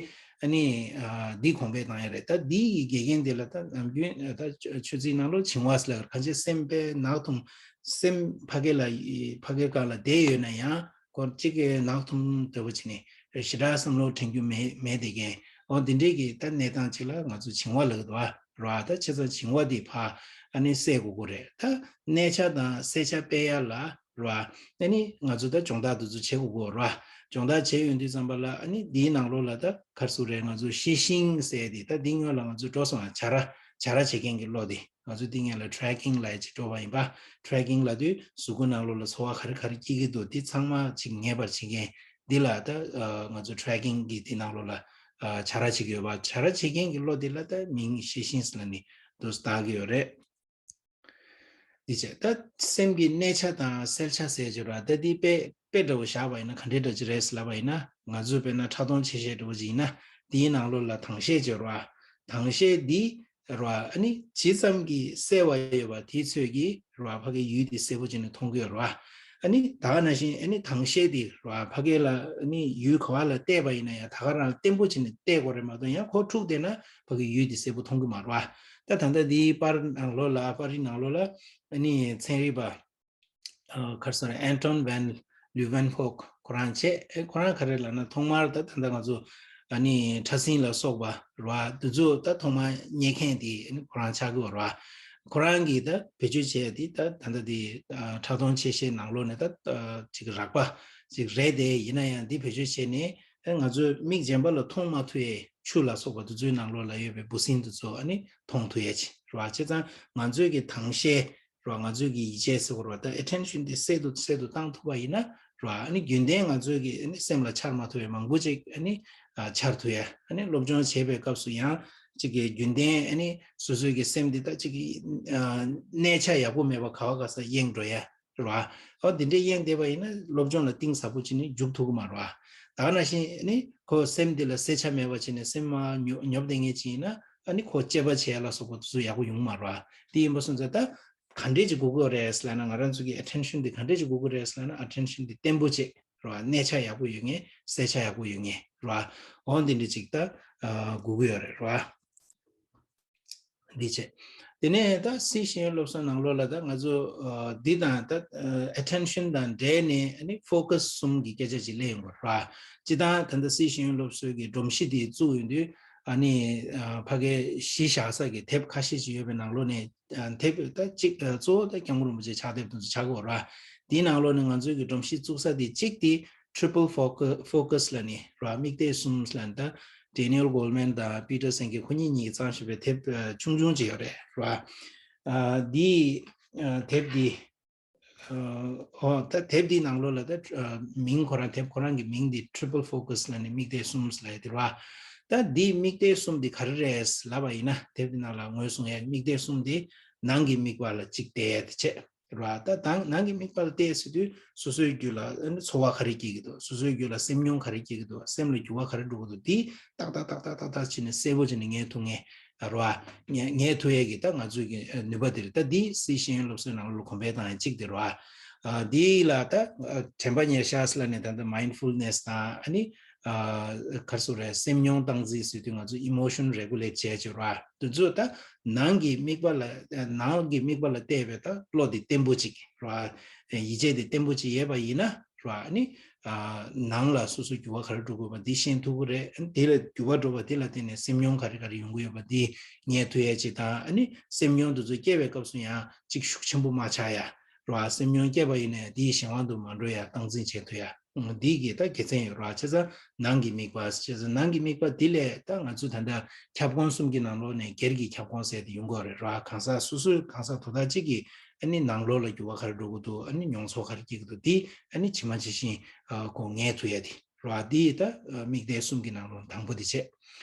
ཨ་ནི་ཨ་འདི་གོང་འཕེལ་བཏང་ཡ་རེད། ད་འདི་ཡི་དགེ་རྒན་དེ་ལ་ད་ནམ་རྒྱུན་ད་ཆོས་ཚིག་ནང་ལོགས་བྱིང་བ་ཟེར་ལ། གང་ཅི་སེམས་པའི་ནག་ཐུམ། སེམས་ཕ་གི་ལ་ཕ་གི་སྒང་ལ་བསྡད་ཡོད་ན་ཡང་། ཁོ་གཅིག་གི་ནག་ཐུམ་ཐུམ་ལྟ་བུ་བྱས་ནས་ཞེ་དྲག་བསམ་བློ་དྲན་རྒྱུ་མེད་མེད་དེ་གས། འོ་འདི་འདྲའི་གི་ད་གནས་སྟངས་ཅིག་ལ་ང་ཚོ་བྱིང་བ་ལབ་ཀྱི་འདུག་ཨ་ར། ད་བྱས་ཙང་བྱིང་བ་འདི་ཕར་ཨ་ནི་སེལ་དགོས་ཀྱི་རེད། ད་གནས་ཆ་དང་གསལ་ཆ་སྤེལ་ཡ་ལ་ར། ཨ་ནི་ང་ཚོ་ད་སྦྱོང་བརྡར་འདི་ཚོ་བྱེད་དགོས་ཀྱི་ར། སྦྱོང་བརྡར་བྱས་ཡོང་དུས་ཙམ་པ་ལ་ཨ་ནི་འདིའི་ནང་ལོགས་ལ་ད་ག་རེ་ཟེར་དགོས་རེད། ང་ཚོ་ཤེས་བཞིན་ཟེར་དེ། ད་འདི་སྔོན་ལ་ང་ཚོ་འགྲོ་སོང་ཨ། བྱ་ར་བྱ་ར་བྱེད་མཁན་གྱི་བློ་དེ། ང་ཚོ་འདི་སྔོན་ལ་ཊེ་རེ་ཀིང་ལབ་ཡ་ཅིག་འགྲོ་བ་ཡིན་པ། ཊེ་རེ་ཀིང་ལབ་དུས་གཟུགས་པོ་ནང་ལོགས་ལ་ཚོར་བ་ག་རེ་ག་རེ་སྐྱེ་གི་འདུག་འདི་ཚང་མ་ཅིག་ངེས་པར་བྱེད་མཁན་འདི་ལ་ད་ཨ་ང་ཚོ་ཊེ་རེ་ཀིང་གི་འདི་ནང་ལོགས་ལ་ཨ་བྱ་ར་བྱེད་ཀྱི་ཡོད་པ། བྱ་ར་བྱེད་མཁན་གྱི་བློ་འདི་ལ་ད་མིང་ཤེས་བཞིན་ཟེར་ལབ་ནས་འདུག་བཏགས་ཀྱི་ཡོད་རེད། འདི་བྱས། ད་སེམས་ཀྱི་གནས་ཆ་དང་གསལ་ཆ་ཟེར་གྱི་ར། ད་འདི་དཔེ་དཔེ་འདྲ་བོ་བཞག་པ་ཡིན་ན་ག་འདྲའི་འདྲ་ཅིག་རེད་ཟེར་ལབ་པ་ཡིན་ན། ང་ཚོས་དཔེར་ན་ཕྲ་མཐོང་ཆེ་ཤོས་འདྲ་བོ་ཅིག་ཡིན་ན། འདིའི་ནང་ལོགས་ལ་དྭངས་ཤེལ་ཅིག་ཡོད་ར། དྭངས་ཤེལ་འདི་ར་ཨ་ནི་ཇི་ཙམ་གྱིས་གསལ་བ་ཡོད་པ་དེའི་ཚོད་ཀྱིས་ར་ཕ་གི་ཡུལ་འདི་གསལ་པོ་བྱས་ནས་མཐོང་གི་ཡོད་ར། ཨ་ནི་ད་ག་ནང་བཞིན་ཨ་ནི་དྭངས་ཤེལ་འདི་ར་ཕ་གི་ལ་ཨ་ནི་ཡུལ་ག་བ་ལ་བལྟས་པ་ཡིན་ན་ཡང་ད་ག་རང་ལ་བརྟན་པོ་བྱས་ནས་བལྟས་དགོས་རེད་མ་གཏོགས། ཡང་ཁོ་འཁྲུག་བསྡད་ན་ཕ་གི་ཡུལ་འདི་གསལ་པོ་མཐོང་གི་མ་རེད་བ། ད་ད་ལྟ་འདིའི་པར་ནང་ལོགས་ལ་པར་རིས་ནང་ལོགས་ལ་ཨ་ནི་ཚན་རིག་པ་ཨ་ག་རེ་ཟེར། Anton van Leeuwenhoek ཁོ་རང་བྱས། ཨེ་ཁོ་རང་ག་རེ་ལབ་ན། ཐོག་མར་ད་ད་ལྟ་ང་ཚོ་ཨ་ནི་ཕྲ་སྲིན་ལ་སོགས་པ་ར་འདི་ཚོ་ད་ཐོག་མར་རྙེད་མཁན་དེ་ཨ་ནི་ཁོ་རང་ཆགས་ཀྱི་ཡོད་ར། ཁོ་རང་གིས་ད་བེད་སྤྱོད་བྱས་དེ་ད་ད་ལྟ་དེ་ཨ་ཕྲ་མཐོང་ཆེ་ཤོས་ནང་ལོགས་ནས་ད་ཨ་ཅིག་རགས་པ་ཅིག་རེད་དེ། ཡིན་ན་ཡང་འདི་བེད་སྤྱོད་བྱས་ནས་ཨ་ང་ཚོའི་མིག་གཞན་པ་ལ་མཐོང་མ་ཐུབ་ཡས་ཆུ་ལ་སོགས་པ་འདི་ཚོའི་ནང་ལོགས་ལ་ཡོད་པའི་འབུ་སྲིན་འདི་ཚོ་ཨ་ནི་མཐོང་ཐུབ་ཡས་ཅིག་ར། བྱས་ཙང་ང་ཚོའི་གི་དྭངས་ཤེལ་ར། ང་ཚོའི་གི་ཡིད་ཆེས་ཟེར་བ་ར། ད་ཨེ་ཊེན་ཤན་དེ་གསལ་དུ་གསལ་དུ་བཏང་ཐུབ་པ་ཡིན་ན་ར། ཨ་ནི་རྒྱུན་ལྡན་ང་ཚོའི་གི་ཨ་ནི་སེམས་ལ་འཆར་མ་ཐུབ་པའི་མང་པོ་ཅིག་ཨ་ནི་ཨ་འཆར་ཐུབ་ཡ། ཨ་ནི་སློབ་སྦྱོང་བྱེད་པའི་སྐབས་སུ་ཡང་ཅིག་གི་རྒྱུན་ལྡན་ཨ་ནི་སོ་སོའི་གི་སེམས་དེ་ད་ཅིག་གི་ཨ་གནས་ཆ་ཡག་པོ་མེད་པ་ག་བ་ག་ས་གཡེང་འགྲོ་ཡ་ར། ཨ་འདི་འདྲའི་གཡེང་བསྡད་པ་ཡིན་ན་སློབ་སྦྱོང་ལ་གཏིང་ཟབ་པོ་བྱས་ནས་འཇུག་ཐུབ་ཀྱི་མ་རེད་བ། ད་ག་ནང་བཞིན་ཨ་ནི་ཁོ་སེམས་འདི་ལ་གསལ་ཆ་མེད་པ་བྱས་ནས་སེམས་མར་ཉོབ་ཉོབ་བསྡད་མཁན་ཅིག་ཡིན་ན། ཨ་ནི་ཁོ་དཔྱད་པ་བྱེད་ཡ་ལ་སོགས་པ་དེ་ཚོ་ཡག་པོ་ཡོང་མ་རེད་བ། དེ་ཡིན་པ་སོང་ཙང་ད་ག་འདྲས་ཅིག་དགོས་ཀྱི་ཡོད་རེད་ཟེར་ལབ་ན། ང་རང་ཚོ་གི་ཨེ་ཊེན་ཤན་དེ་ག་འདྲས་ཅིག་དགོས་ཀྱི་ཡོད་རེད་ཟེར་ལབ་ན། ཨེ་ཊེན་ཤན་དེ་བརྟན་པོ་བྱེད་རེད་བ། གནས་ཆ་ཡག་པོ་ཡོད་མཁན། གསལ་ཆ་ཡག་པོ་ཡོད་མཁན་རེད་བ། འོ་འདི་འདྲས་ཅིག་ད་ཨ་དགོས་ཀྱི་ཡོད་རེད་རེད་བ། འདི་བྱས། དེ་ནས་ད་སི་ཤེས་ཡོན་སློབ་གསོའི་ནང་ལོགས་ལ་ད་ང་ཚོ་ཨ་འདི་དང་ད་ཨེ་ཊེན་ཤན་དང་འབྲེལ་ནས་ཨ་ནི་ཕོ་ཀ་སི་གསུམ་གྱི་སྐད་ཆ་ཅིག་གླེང་ཡོང་བ་རེད་བ། སྤྱིར་བཏང་ད་ལྟ་སི་ཤེས་ཡོན་སློབ་གསོའི་གི་སྒྲོམ་གཞི་དེ་བཙུགས་ཡོང་དུས་ཨ་ནི་ཨ་ཕ་གིའི་གཞི་བཞག་ས་གི་དེབ་ཁ་ཤས་ཅིག་ཡོད་པའི་ནང་ལོགས་ནས་ཨ་དེབ་ད་གཅིག་ཨ་གཙོ་བོ་ད་སྐྱབས་མགོན་རིན་པོ་ཆེ་ཕྱག་དེབ་དེ་ཚོ་ཆགས་ཀྱི་ཡོད་རེད་བ། དེའི་ནང་ལོགས་ནས་ང་ཚོའི་གི་སྒྲོམ་གཞི་བཙུགས་ས་དེ་གཅིག་དེ་ཊི་རི་པལ་ཕོ་ཀ་ཕོ་ཀ་སི་ལབ་ནས་རེད་བ། མིག་ལྟས་གསུམ་ལབ་ནས། ད་ཌེ་ནི་ཨེལ་གོལ་མན་དང་པི་ཊར་སན་གྱིས་ཁོ་གཉིས་གཉིས་ཀྱིས་བརྩམས་བཞག་པའི་དེབ་ཨ་ཆུང་ཆུང་ཅིག་ཡོད་རེད་རེད་བ། ཨ་འདི་ཨ་དེབ་འདི་ཨ་འོ་ད་དེབ་འདིའི་ནང་ལོགས་ལ་ད་ཨ་མིང་ཁོ་རང་དེབ་ཁོ་རང་གི་མིང་འདི་ཊི་རི་པལ་ཕོ་ཀ་སི་ལབ་ནས། མིག་ལྟས་གསུམ་ལབ་ཡ་དེ་རེད་བ། ད་འདིའི་མིག་ལྟས་གསུམ་འདི་ག་རེ་རེད་ལབ་པ་ཡིན་ན། དེབ་འདི་ནང་ལ་ངོས་བཟུང་ཡ་མིག་ལྟས་གསུམ་འདི་ནང་གི་དམིགས་པ་ལ་གཅིག་བལྟ་ཡ་དེ་བྱས། རེད་བ། ད་དང་ནང་གི་དམིགས་པ་ལ་བལྟས་ཟེར་དུས་སོ་སོའི་རྒྱུད་ལ་ཨ་ནི་ཚོར་བ་ག་རེ་སྐྱེ་གི་འདུག་སོ་སོའི་རྒྱུད་ལ་སེམས་མྱོང་ག་རེ་སྐྱེ་གི་འདུག་སེམས་ལ་འགྱུར་བ་ག་རེ་འགྲོ་གི་འདུག་འདི་ཏག་ཏག་ཏག་ཏག་ཏག་ཏག་བྱས་ནས་གསལ་པོ་བྱས་ནས་ངེས་ཐུབ་ངེས་རེད་བ། ངེས་ངེས་ཐུབ་ཡས་ཀྱི་ད་ང་ཚོའི་གི་ཨ་ནུས་པ་དེ་རེད། ད་འདི་སི་ཤེས་ཡོན་སློབ་གསོའི་ནང་ལོགས་གོང་འཕེལ་བཏང་ཡས་གཅིག་དེ་རེད་བ། ཨ་འདི་ལ་ད་ཨ་དྲན་པ་ཉེར་བཞག་ཟེར་ལབ་ནས། ད་ལྟ་མའིན་ཌ་ཕུལ་ནེ་སི་དང་ཨ་ནི་ཨ་ག་རེ་ཟེར་དགོས་རེད། སེམས་མྱོང་སྟངས་འཛིན་ཟེར་དུས་ང་ཚོ་ཨི་མོ་ཤན་རེ་གུ་ལེ་ཊི་བྱས་བྱས་ར། དེ་ཚོ་ད་ནང་གི་དམིགས་པ་ལ་ནང་གི་དམིགས་པ་ལ་བལྟས་པའི་ད་བློ་དེ་བརྟན་པོ་ཅིག་ར། ཡིད་ཆེས་དེ་བརྟན་པོ་ཅིག་ཡོད་པ་ཡིན་ན་ར། ཨ་ནི་ཨ་ནང་ལ་སོ་སོ་འགྱུར་བ་ག་རེ་འགྲོ་དགོས་པ་འདི་ཤེས་ཐུབ་ཀྱི་རེད། དེ་ལ་འགྱུར་བ་འགྲོ་བ་དེ་ལ་བརྟེན་ནས་སེམས་མྱོང་ག་རེ་ག་རེ་ཡོང་གི་ཡོད་པ་འདི་ངེས་ཐུབ་ཡ་ཅིག་དང་། ཨ་ནི་སེམས་མྱོང་དེ་ཚོ་སྐྱེ་བའི་སྐབས་སུ་ཡང་ཅིག་ཤུགས་ཆེན་པོ་མ་ཆགས་ཡ་ར། སེམས་མྱོང་སྐྱེས་པ་ཡིན་ན་ཡང་དེའི་གཞན་དབང་དུ་མ་འགྲོ་ཡ་སྟངས་འཛིན་བྱེད་ཐུབ་ཡ། འདི་གི་ད་དགེ་མཚན་ཡོད་ར། བྱས་ཙང་ནང་གི་དམིགས་པ། བྱས་ཙང་ནང་གི་དམིགས་པ་འདི་ལས་ད་ང་ཚོ་ད་ལྟ་ཁྱབ་ཁོངས་གསུམ་གྱི་ནང་ལོགས་ནས་སྒེར་གྱི་ཁྱབ་ཁོངས་ཟེར་དེ་ཡོང་གི་ཡོད་རེད་ར། གང་ཟག་སོ་སོའི་གང་ཟག་དོ་བདག་གཅིག་གི་ཨ་ནི་ནང་ལོགས་ལ་འགྱུར་བ་ག་རེ་འགྲོ་གི་འདུག་ཨ་ནི་མྱོང་ཚོར་ག་རེ་སྐྱེ་གི་འདུག་འདི་ཨ་ནི་ཇི་མ་ཇི་བཞིན་ཨ་ཁོ་ངེས་ཐུབ་ཡ་དེ་ར། འདི་ད་ཨ་དམིགས་གཏད་གསུམ་གྱི་ནང་ལོགས་དང་པོ་དེ་བྱས།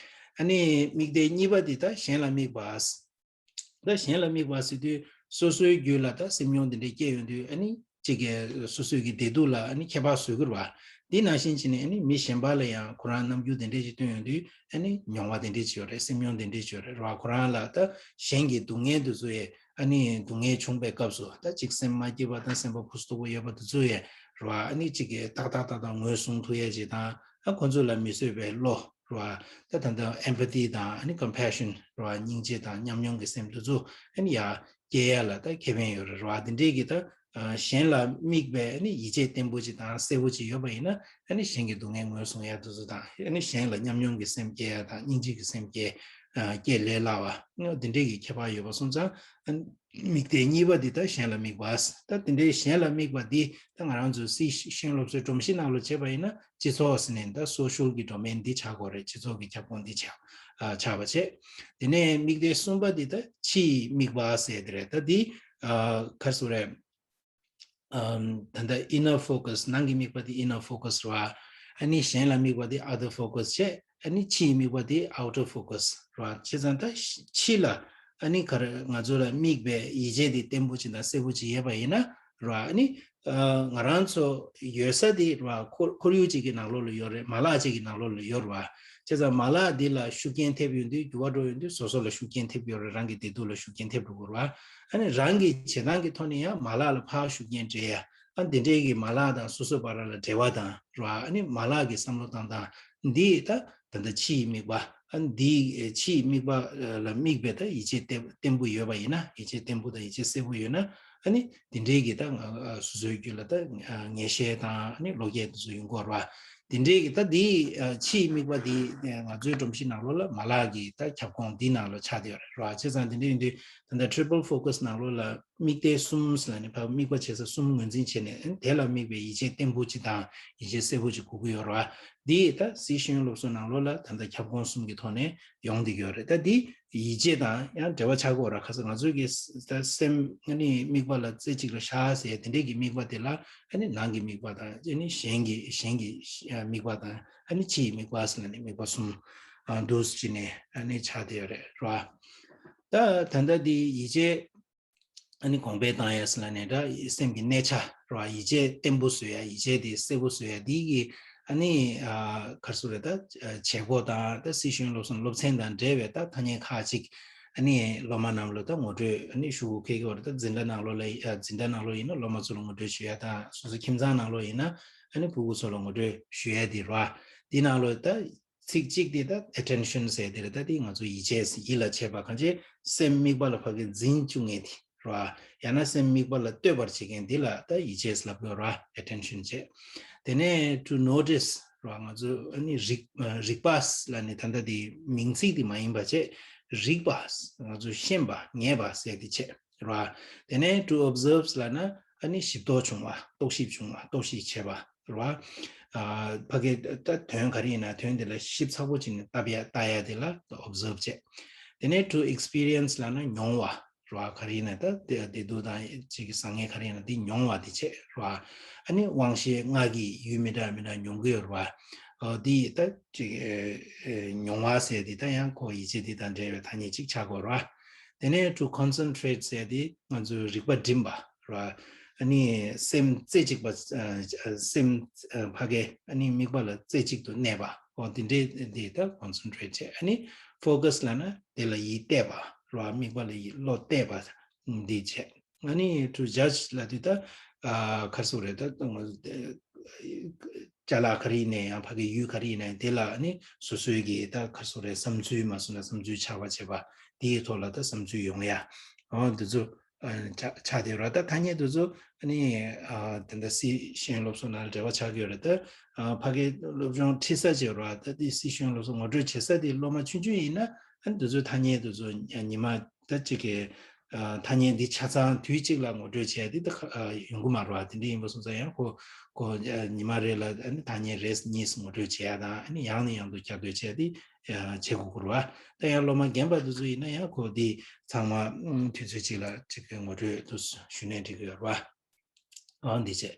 ཨ་ནི་དམིགས་གཏད་གཉིས་པ་འདི་ད་གཞན་ལ་དམིགས་པ། ད་གཞན་ལ་དམིགས་པ་ཟེར་དུས་སོ་སོའི་རྒྱུད་ལ་ད་སེམས་མྱོང་དེ་འདྲའི་སྐྱེ་ཡོང་དུས་ཨ་ནི་གཅིག་གིས་སོ་སོའི་གི་བདེ་སྡུག་ལ་ཨ་ནི་ཁྱད་པར་བཟོ་གི་རེད་བ། འདི་ནང་བཞིན་བྱས་ནས་ཨ་ནི་མི་གཞན་པ་ལ་ཡང་ཁོ་རང་རྣམ་འགྱུར་དེ་འདྲས་ཅིག་སྟོན་ཡོང་དུས་ཨ་ནི་མྱོང་བ་དེ་འདྲས་ཅིག་ཡོད་རེད། སེམས་མྱོང་དེ་འདྲས་ཅིག་ཡོད་རེད་བ། ཁོ་རང་ལ་ད་གཞན་གྱི་སྡུག་བསྔལ་དེ་ཚོ་ཡས་ཨ་ནི་སྡུག་བསྔལ་བྱུང་པའི་སྐབས་སུ་ད་གཅིག་སེམས་མ་སྐྱིད་པ་དང་སེམས་པ་ཕུ་སུ་སྟུག་པོ་ཡོད་པ་དེ་ཚོ་ཡས་རེད་བ། ཨ་ནི་གཅིག་གིས་ཏག་ཏག་ཏག་ཏག་ངོས་བཟུང་ཐུབ་ཡས་ཅིག་དང་། ཨ་ཁོ་ཚོ་ལ་མི་བཟོད་པའི་བློ་རེད་བ། ད་ད་ལྟ་ཨེམ་པ་ཐི་དང་ཨ་ནི་ཀམ་པེ་ཤན་རེད་བ། སྙིང་རྗེ་དང་ཉམས་མྱོང་གི་སེམས་དེ་ཚོ་ཨ་ནི་ཡར་སྐྱེ་ཡ་ལ་ད་ཁེ་ཕན་ཡོད་རེད་བ། དེ་འདྲས་ཀྱི་ད་ཨ་གཞན་ལ་དམིགས་པའི་ཨ་ནི་ཡིད་ཆེས་བརྟན་པོ་ཅིག་དང་གསལ་པོ་ཅིག་ཡོད་པ་ཡིན་ན་ཨ་ནི་གཞན་གྱི་སྡུག་བསྔལ་ངོས་བཟུང་ཡ་དེ་ཚོ་དང་། ཨ་ནི་གཞན་ལ་ཉམས་མྱོང་གི་སེམས་སྐྱེ་ཡ་དང་སྙིང་རྗེ་གི་སེམས་སྐྱེ་ཨ་སྐྱེ་ལས་སླ་བ་དེ་འདྲས་ཀྱི་ཁྱད་པར་ཡོད་པ་སོང་ཙང་། ཨ་ནི་དམིགས་གཏད་གཉིས་པ་འདི་ད་གཞན་ལ་དམིགས་པ། ད་དེ་འདྲའི་གཞན་ལ་དམིགས་པ་འདི་ད་ང་རང་ཚོ་སི་ཤེས་ཡོན་སློབ་གསོའི་སྒྲོམ་གཞི་ནང་ལ་བྱས་པ་ཡིན་ན་སྤྱི་ཚོགས་ཟེར་ནས་ད་སོ་ཤལ་གྱི་ཌོ་མེན་འདི་ཆགས་དགོས་རེད། སྤྱི་ཚོགས་ཀྱི་ཁྱབ་ཁོངས་འདི་ཆགས་ཨ་ཆགས་པ་བྱས། དེ་ནས་དམིགས་གཏད་གསུམ་པ་འདི་ད་ཕྱིའི་དམིགས་པ་ཟེར་དེ་རེད། ད་འདི་ཨ་ག་རེ་ཟེར་དགོས་རེད། ཨམ། ད་ལྟ་inner focus། ནང་གི་དམིགས་པ་དེ་inner focus་རེད་བ། ཨ་ནི་གཞན་ལ་དམིགས་པ་དེ་outer focus་བྱས། ཨ་ནི་ཕྱིའི་དམིགས་པ་དེ་outer focus་རེད་བ། བྱས་ཙང་ད་ཕྱི་ལ་ཨ་ནི་ག་རེ་ང་ཚོ་ལ་དམིགས་པའི་ཡིད་ཆེས་དེ་བརྟན་པོ་ཅིག་དང་གསལ་པོ་ཅིག་ཡོད་པ་ཡིན་ན་རེད་བ། ཨ་ནི་ཨ་ང་རང་ཚོ་ཡོད་ས་དེ་རེད་བ། ཁོར་ཁོར་ཡུག་ཅིག་གི་ནང་ལོགས་ལ་ཡོད་རེད། མ་ལག་ཅིག་གི་ནང་ལོགས་ལ་ཡོད་རེད་བ། བྱས་ཙང་མ་ལག་འདི་ལ་ཤུགས་རྐྱེན་ཐེབས་ཡོང་དུས་འགྱུར་བ་འགྲོ་ཡོང་དུས་སོ་སོ་ལ་ཤུགས་རྐྱེན་ཐེབས་ཡོད་རེད། རང་གི་བདེ་སྡུག་ལ་ཤུགས་རྐྱེན་ཐེབས་འགྲོ་གི་རེད་བ། ཨ་ནི་རང་གི་བྱེད་སྟངས་ཀྱི་ཐོག་ནས་ཡང་མ་ལག་ལ་ཕར་ཤུགས་རྐྱེན་སྤྲད་ཡ། ཨ་འདི་འདྲའི་གི་མ་ལག་དང་སོ་སོའི་བར་ལ་འབྲེལ་བ་དང་རེད་བ། ཨ་ནི་མ་ལག་གི་བསམ་བློ་བཏང་སྟངས་འདི་ད་ད་ལྟ་ཕྱིའི་དམིགས་པ། ཨ་འདི་ཕྱིའི་དམིགས་པ་ལ་དམིགས་པའི་ད་ཡིད་ཆེས་བརྟན་བརྟན་པོ་ཡོད་པ་ཡིན་ན། ཡིད་ཆེས་བརྟན་པོ་དང་ཡིད་ཆེས་གསལ་པོ་ཡོད་ན། ཨ་ནི་འདི་འདྲའི་གི་ད་ང་སོ་སོའི་རྒྱུད་ལ་ད་ངེས་ཤེས་དང་ཨ་ནི་བློ་སྐྱེད་དེ་ཚོ་ཡོང་གི་རེད་བ། འདི་འདྲའི་གི་ད་འདི་ཕྱིའི་དམིགས་པ་འདི་ང་ཚོའི་སྒྲོམ་གཞི་ནང་ལོགས་ལ་མ་ལག་གི་ད་ཁྱབ་ཁོངས་འདི་ནང་ལ་ཆགས་བསྡད་ཡོད་རེད་བ། བྱས་ཙང་འདི་འདྲ་ཡིན་དུས་ད་ལྟ་triple focus་ནང་ལོགས་ལ་དམིགས་གཏད་གསུམ་ཟེར་ནས་ཕར་དམིགས་པ་བྱེད་ས་གསུམ་ངོས་འཛིན་བྱས་ནས་དེ་ལ་དམིགས་པའི་ཡིད་ཆེས་བརྟན་པོ་ཅིག་དང་ཡིད་ཆེས་གསལ་པོ་ཅིག་དགོས་ཀྱི་ཡོད་རེད་བ། འདི་ད་སི་ཤེས་ཡོན་སློབ་གསོ་ནང་ལོགས་ལ་ད་ལྟ་ཁྱབ་ཁོངས་གསུམ་གྱི་ཐོག་ནས་ཡོང་བསྡད་ཀྱི་ཡོད་རེད། ད་འདི་ཡིད་ཆེས་དང་ཡང་འབྲེལ་བ་ཆགས་ཀྱི་ཡོད་རེད། ཁ་སང་ང་ཚོའི་གི་ད་སེམས་ཨ་ནི་དམིགས་པ་ལ་རྩེ་གཅིག་ལ་བཞག་ཟེར་དེ་འདྲའི་གི་དམིགས་པ་དེ་ལ་ཨ་ནི་ནང་གི་དམིགས་པ་དང་ཨ་ནི་གཞན་གྱི་གཞན་གྱི་དམིགས་པ་དང་ཨ་ནི་ཕྱིའི་དམིགས་པ་ཟེར་ནས་དམིགས་པ་གསུམ་ཨ་འདུ་བྱས་ནས་ཨ་ནི་ཆགས་བསྡད་ཡོད་རེད་རེད་བ། ད་ད་ལྟ་འདི་ཡིད་ཆེས་ཨ་ནི་གོང་འཕེལ་བཏང་ཡ་ཟེར་ལབ་ནས་འདྲ། སེམས་ཀྱི་གནས་ཆ་རེད་བ། ཡིད་ཆེས་བརྟན་པོ་བཟོ་ཡ། ཡིད་ཆེས་དེ་གསལ་པོ་བཟོ་ཡ་འདི་གི་ཨ་ནི་ཨ་ག་རེ་ཟེར་དགོས་རེད། ད་བྱེད་སྒོ་དང་ད་སི་ཤེས་ཡོན་སློབ་གསོ་སློབ་ཚན་དང་འབྲེལ་བའི་ད་ཐ་སྙད་ཁག་ཅིག་ཨ་ནི་སློབ་མ་རྣམས་ལ་ད་ངོ་སྤྲོད་ཨ་ནི་ཞུ་དགོས་ཀྱི་ཡོད་རེད། ད་འཛིན་གྲྭ་ནང་ལོགས་ལ་ཨ་འཛིན་གྲྭ་ནང་ལོགས་ཡིན་ན་སློབ་མ་ཚོ་ལ་ངོ་སྤྲོད་ཞུ་ཡ་དང་། སོ་སོ་ཁྱིམ་ཚང་ནང་ལོགས་ཡིན་ན་ཨ་ནི་ཕྲུ་གུ་ཚོ་ལ་ངོ་སྤྲོད་ཞུ་ཡ་དེ་རེད་བ། དེ་ནང་ལོགས་ད། ཚིག་གཅིག་དེ་ད་attention་ཟེར་དེ་རེད། ད་དེ་ང་ཚོ་ཡིད་ཆེས་ཡིད་ལ་བྱེད་པ་གང་བྱེད། སེམས་དམིགས་པ་ལ་ཕ་གི་འཛིན་བཅུག་མཁན་དེ་རེད་བ། ཡང་ན་སེམས་དམིགས་པ་ལ་གཏོད་པར་བྱེད་མཁན་དེ་ལ་ད་ཡིད་ཆེས་ལབ་དགོས་རེད་བ། attention་བྱེད། དེ་ནས་to notice་རེད་བ། ང་ཚོ་ཨ་ནི་རིག་རིག་པ་ལབ་ནས་ད་ལྟ་དེ་མིང་ཚིག་དེ་མ་ཡིན་པ་བྱེད། རིག་པ། ང་ཚོ་ཤེས་པ་ངེས་པ་ཟེར་དེ་བྱེད་རེད་བ། དེ་ནས་to observe་ལབ་ན་ཨ་ནི་ཞིབ་རྟོག་བྱུང་བ། རྟོག་ཞིབ་བྱུང་བ། རྟོག་ཞིབ་བྱེད་པ། རེད་བ། ཨ་ཕ་གི་ད་དོན་ག་རེ་ཡིན་ན་དོན་དེ་ལ་ཞིབ་ཚགས་པོ་བྱས་ནས་ལྟ་ཡ་ལྟ་ཡ་དེ་ལ་observe་བྱེད། དེ་ནས་to experience་ལབ་ན་མྱོང་བ་རེད་བ། ག་རེ་ཡིན་ན་ད་བདེ་བདེ་སྡུག་དང་ཅིག་གི་བཟང་ངན་ག་རེ་ཡིན་ན་དེ་མྱོང་བ་དེ་བྱེད་རེད་བ། ཨ་ནི་དབང་ཤེས་ལྔ་གི་ཡུལ་མི་འདྲ་མི་འདྲ་མྱོང་གི་ཡོད་རེད་བ། ཨ་དེ་ད་ཅིག་ཨེ་ཨེ་མྱོང་བ་ཟེར་དེ་ད་ཡང་ཁོ་ཡིད་ཆེས་དེ་དང་འབྲེལ་བའི་ཐ་སྙད་ཅིག་ཆགས་དགོས་རེད་བ། དེ་ནས་to concentrate་ཟེར་དེ་ང་ཚོའི་རིག་པ་སྒྲིམ་པ། ར། ཨ་ནི་སེམས་རྩེ་གཅིག་པ། ཨ་སེམས་ཨ་ཕ་གི་ཨ་ནི་དམིགས་པ་ལ་རྩེ་གཅིག་ཏུ་གནས་པ། ཨོ་དེ་འདྲའི་འདི་ད་concentrate་བྱས། ཨ་ནི་focus་ལབ་ན་དེ་ལ་ཡིད་གཏད་པ། ར། དམིགས་པ་ལ་ཡིད་བློ་གཏད་པ་འདི་བྱས། ཨ་ནི་to judge་ལབ་དུས་ད་ཨ་ག་རེ་ཟེར་དགོས་རེད། ད་ཅ་ལག་ག་རེ་ཡིན་ནའི་ཡང་ཕ་གི་ཡུལ་ག་རེ་ཡིན་ནའི་དེ་ལ་ཨ་ནི་སོ་སོའི་གི་ད་ག་རེ་ཟེར་དགོས་རེད། བསམ་ཚུལ་མ་སོང་ན་བསམ་ཚུལ་ཆགས་པ་བྱས་པ་དེའི་ཐོག་ལ་ད་བསམ་ཚུལ་ཡོང་ཡ། ཨོ་འདི་ཚོ། ཆ་ཆ་དེ་ར། ད་ཐ་སྙད་དེ་ཚོ་ཨ་ནི་ཨ་དེ་འདྲ་སི་ཤེས་ཡོན་སློབ་གསོ་ནང་ལ་འབྲེལ་བ་ཆགས་ཀྱི་ཡོད་རེད། ད་ཨ་ཕ་གི་སློབ་སྦྱོང་ཁྲིད་ས་ཅིག་ཡོད་ར། ད་དེ་སི་ཤེས་ཡོན་སློབ་གསོ་ངོ་སྤྲོད་བྱེད་ས་དེ་སློབ་མ་ཆུང་ཆུང་ཡིན་ན་ཨ་ནི་དེ་ཚོའི་ཐ་སྙད་དེ་ཚོ་ཉི་མ་ད་གཅིག་གི་ ཐ་སྙད་འདི་ཆ་ཚང་དུས་གཅིག་ལ་ངོ་སྤྲོད་བྱས་ཏེ་ད་ཡོང་གི་མ་རེད་བ། དེ་འདྲ་ཡིན་པ་སོང་ཙང་ཡང་ཁོ་ཁོ་ཉི་མ་རེ་ལ་ཨ་ནི་ཐ་སྙད་རེ་གཉིས་ངོ་སྤྲོད་བྱས་ཡ་དང་ཨ་ནི་ཡང་ནས་ཡང་དུ་བསྐྱར་ཟློས་བྱས་ཏེ་བྱེད་དགོས་ཀྱི་རེད་བ། ད་ཡང་སློབ་མ་རྒན་པ་དེ་ཚོ་ཡིན་ན་ཡང་ཁོ་འདི་ཚང་མ་དུས་ཚོད་གཅིག་ལ་ཅིག་ངོ་སྤྲོད་དུ་ཞུས་ནས་འགྲིག་གི་ཡོད་རེད་བ། ཨང་འདི་བྱས།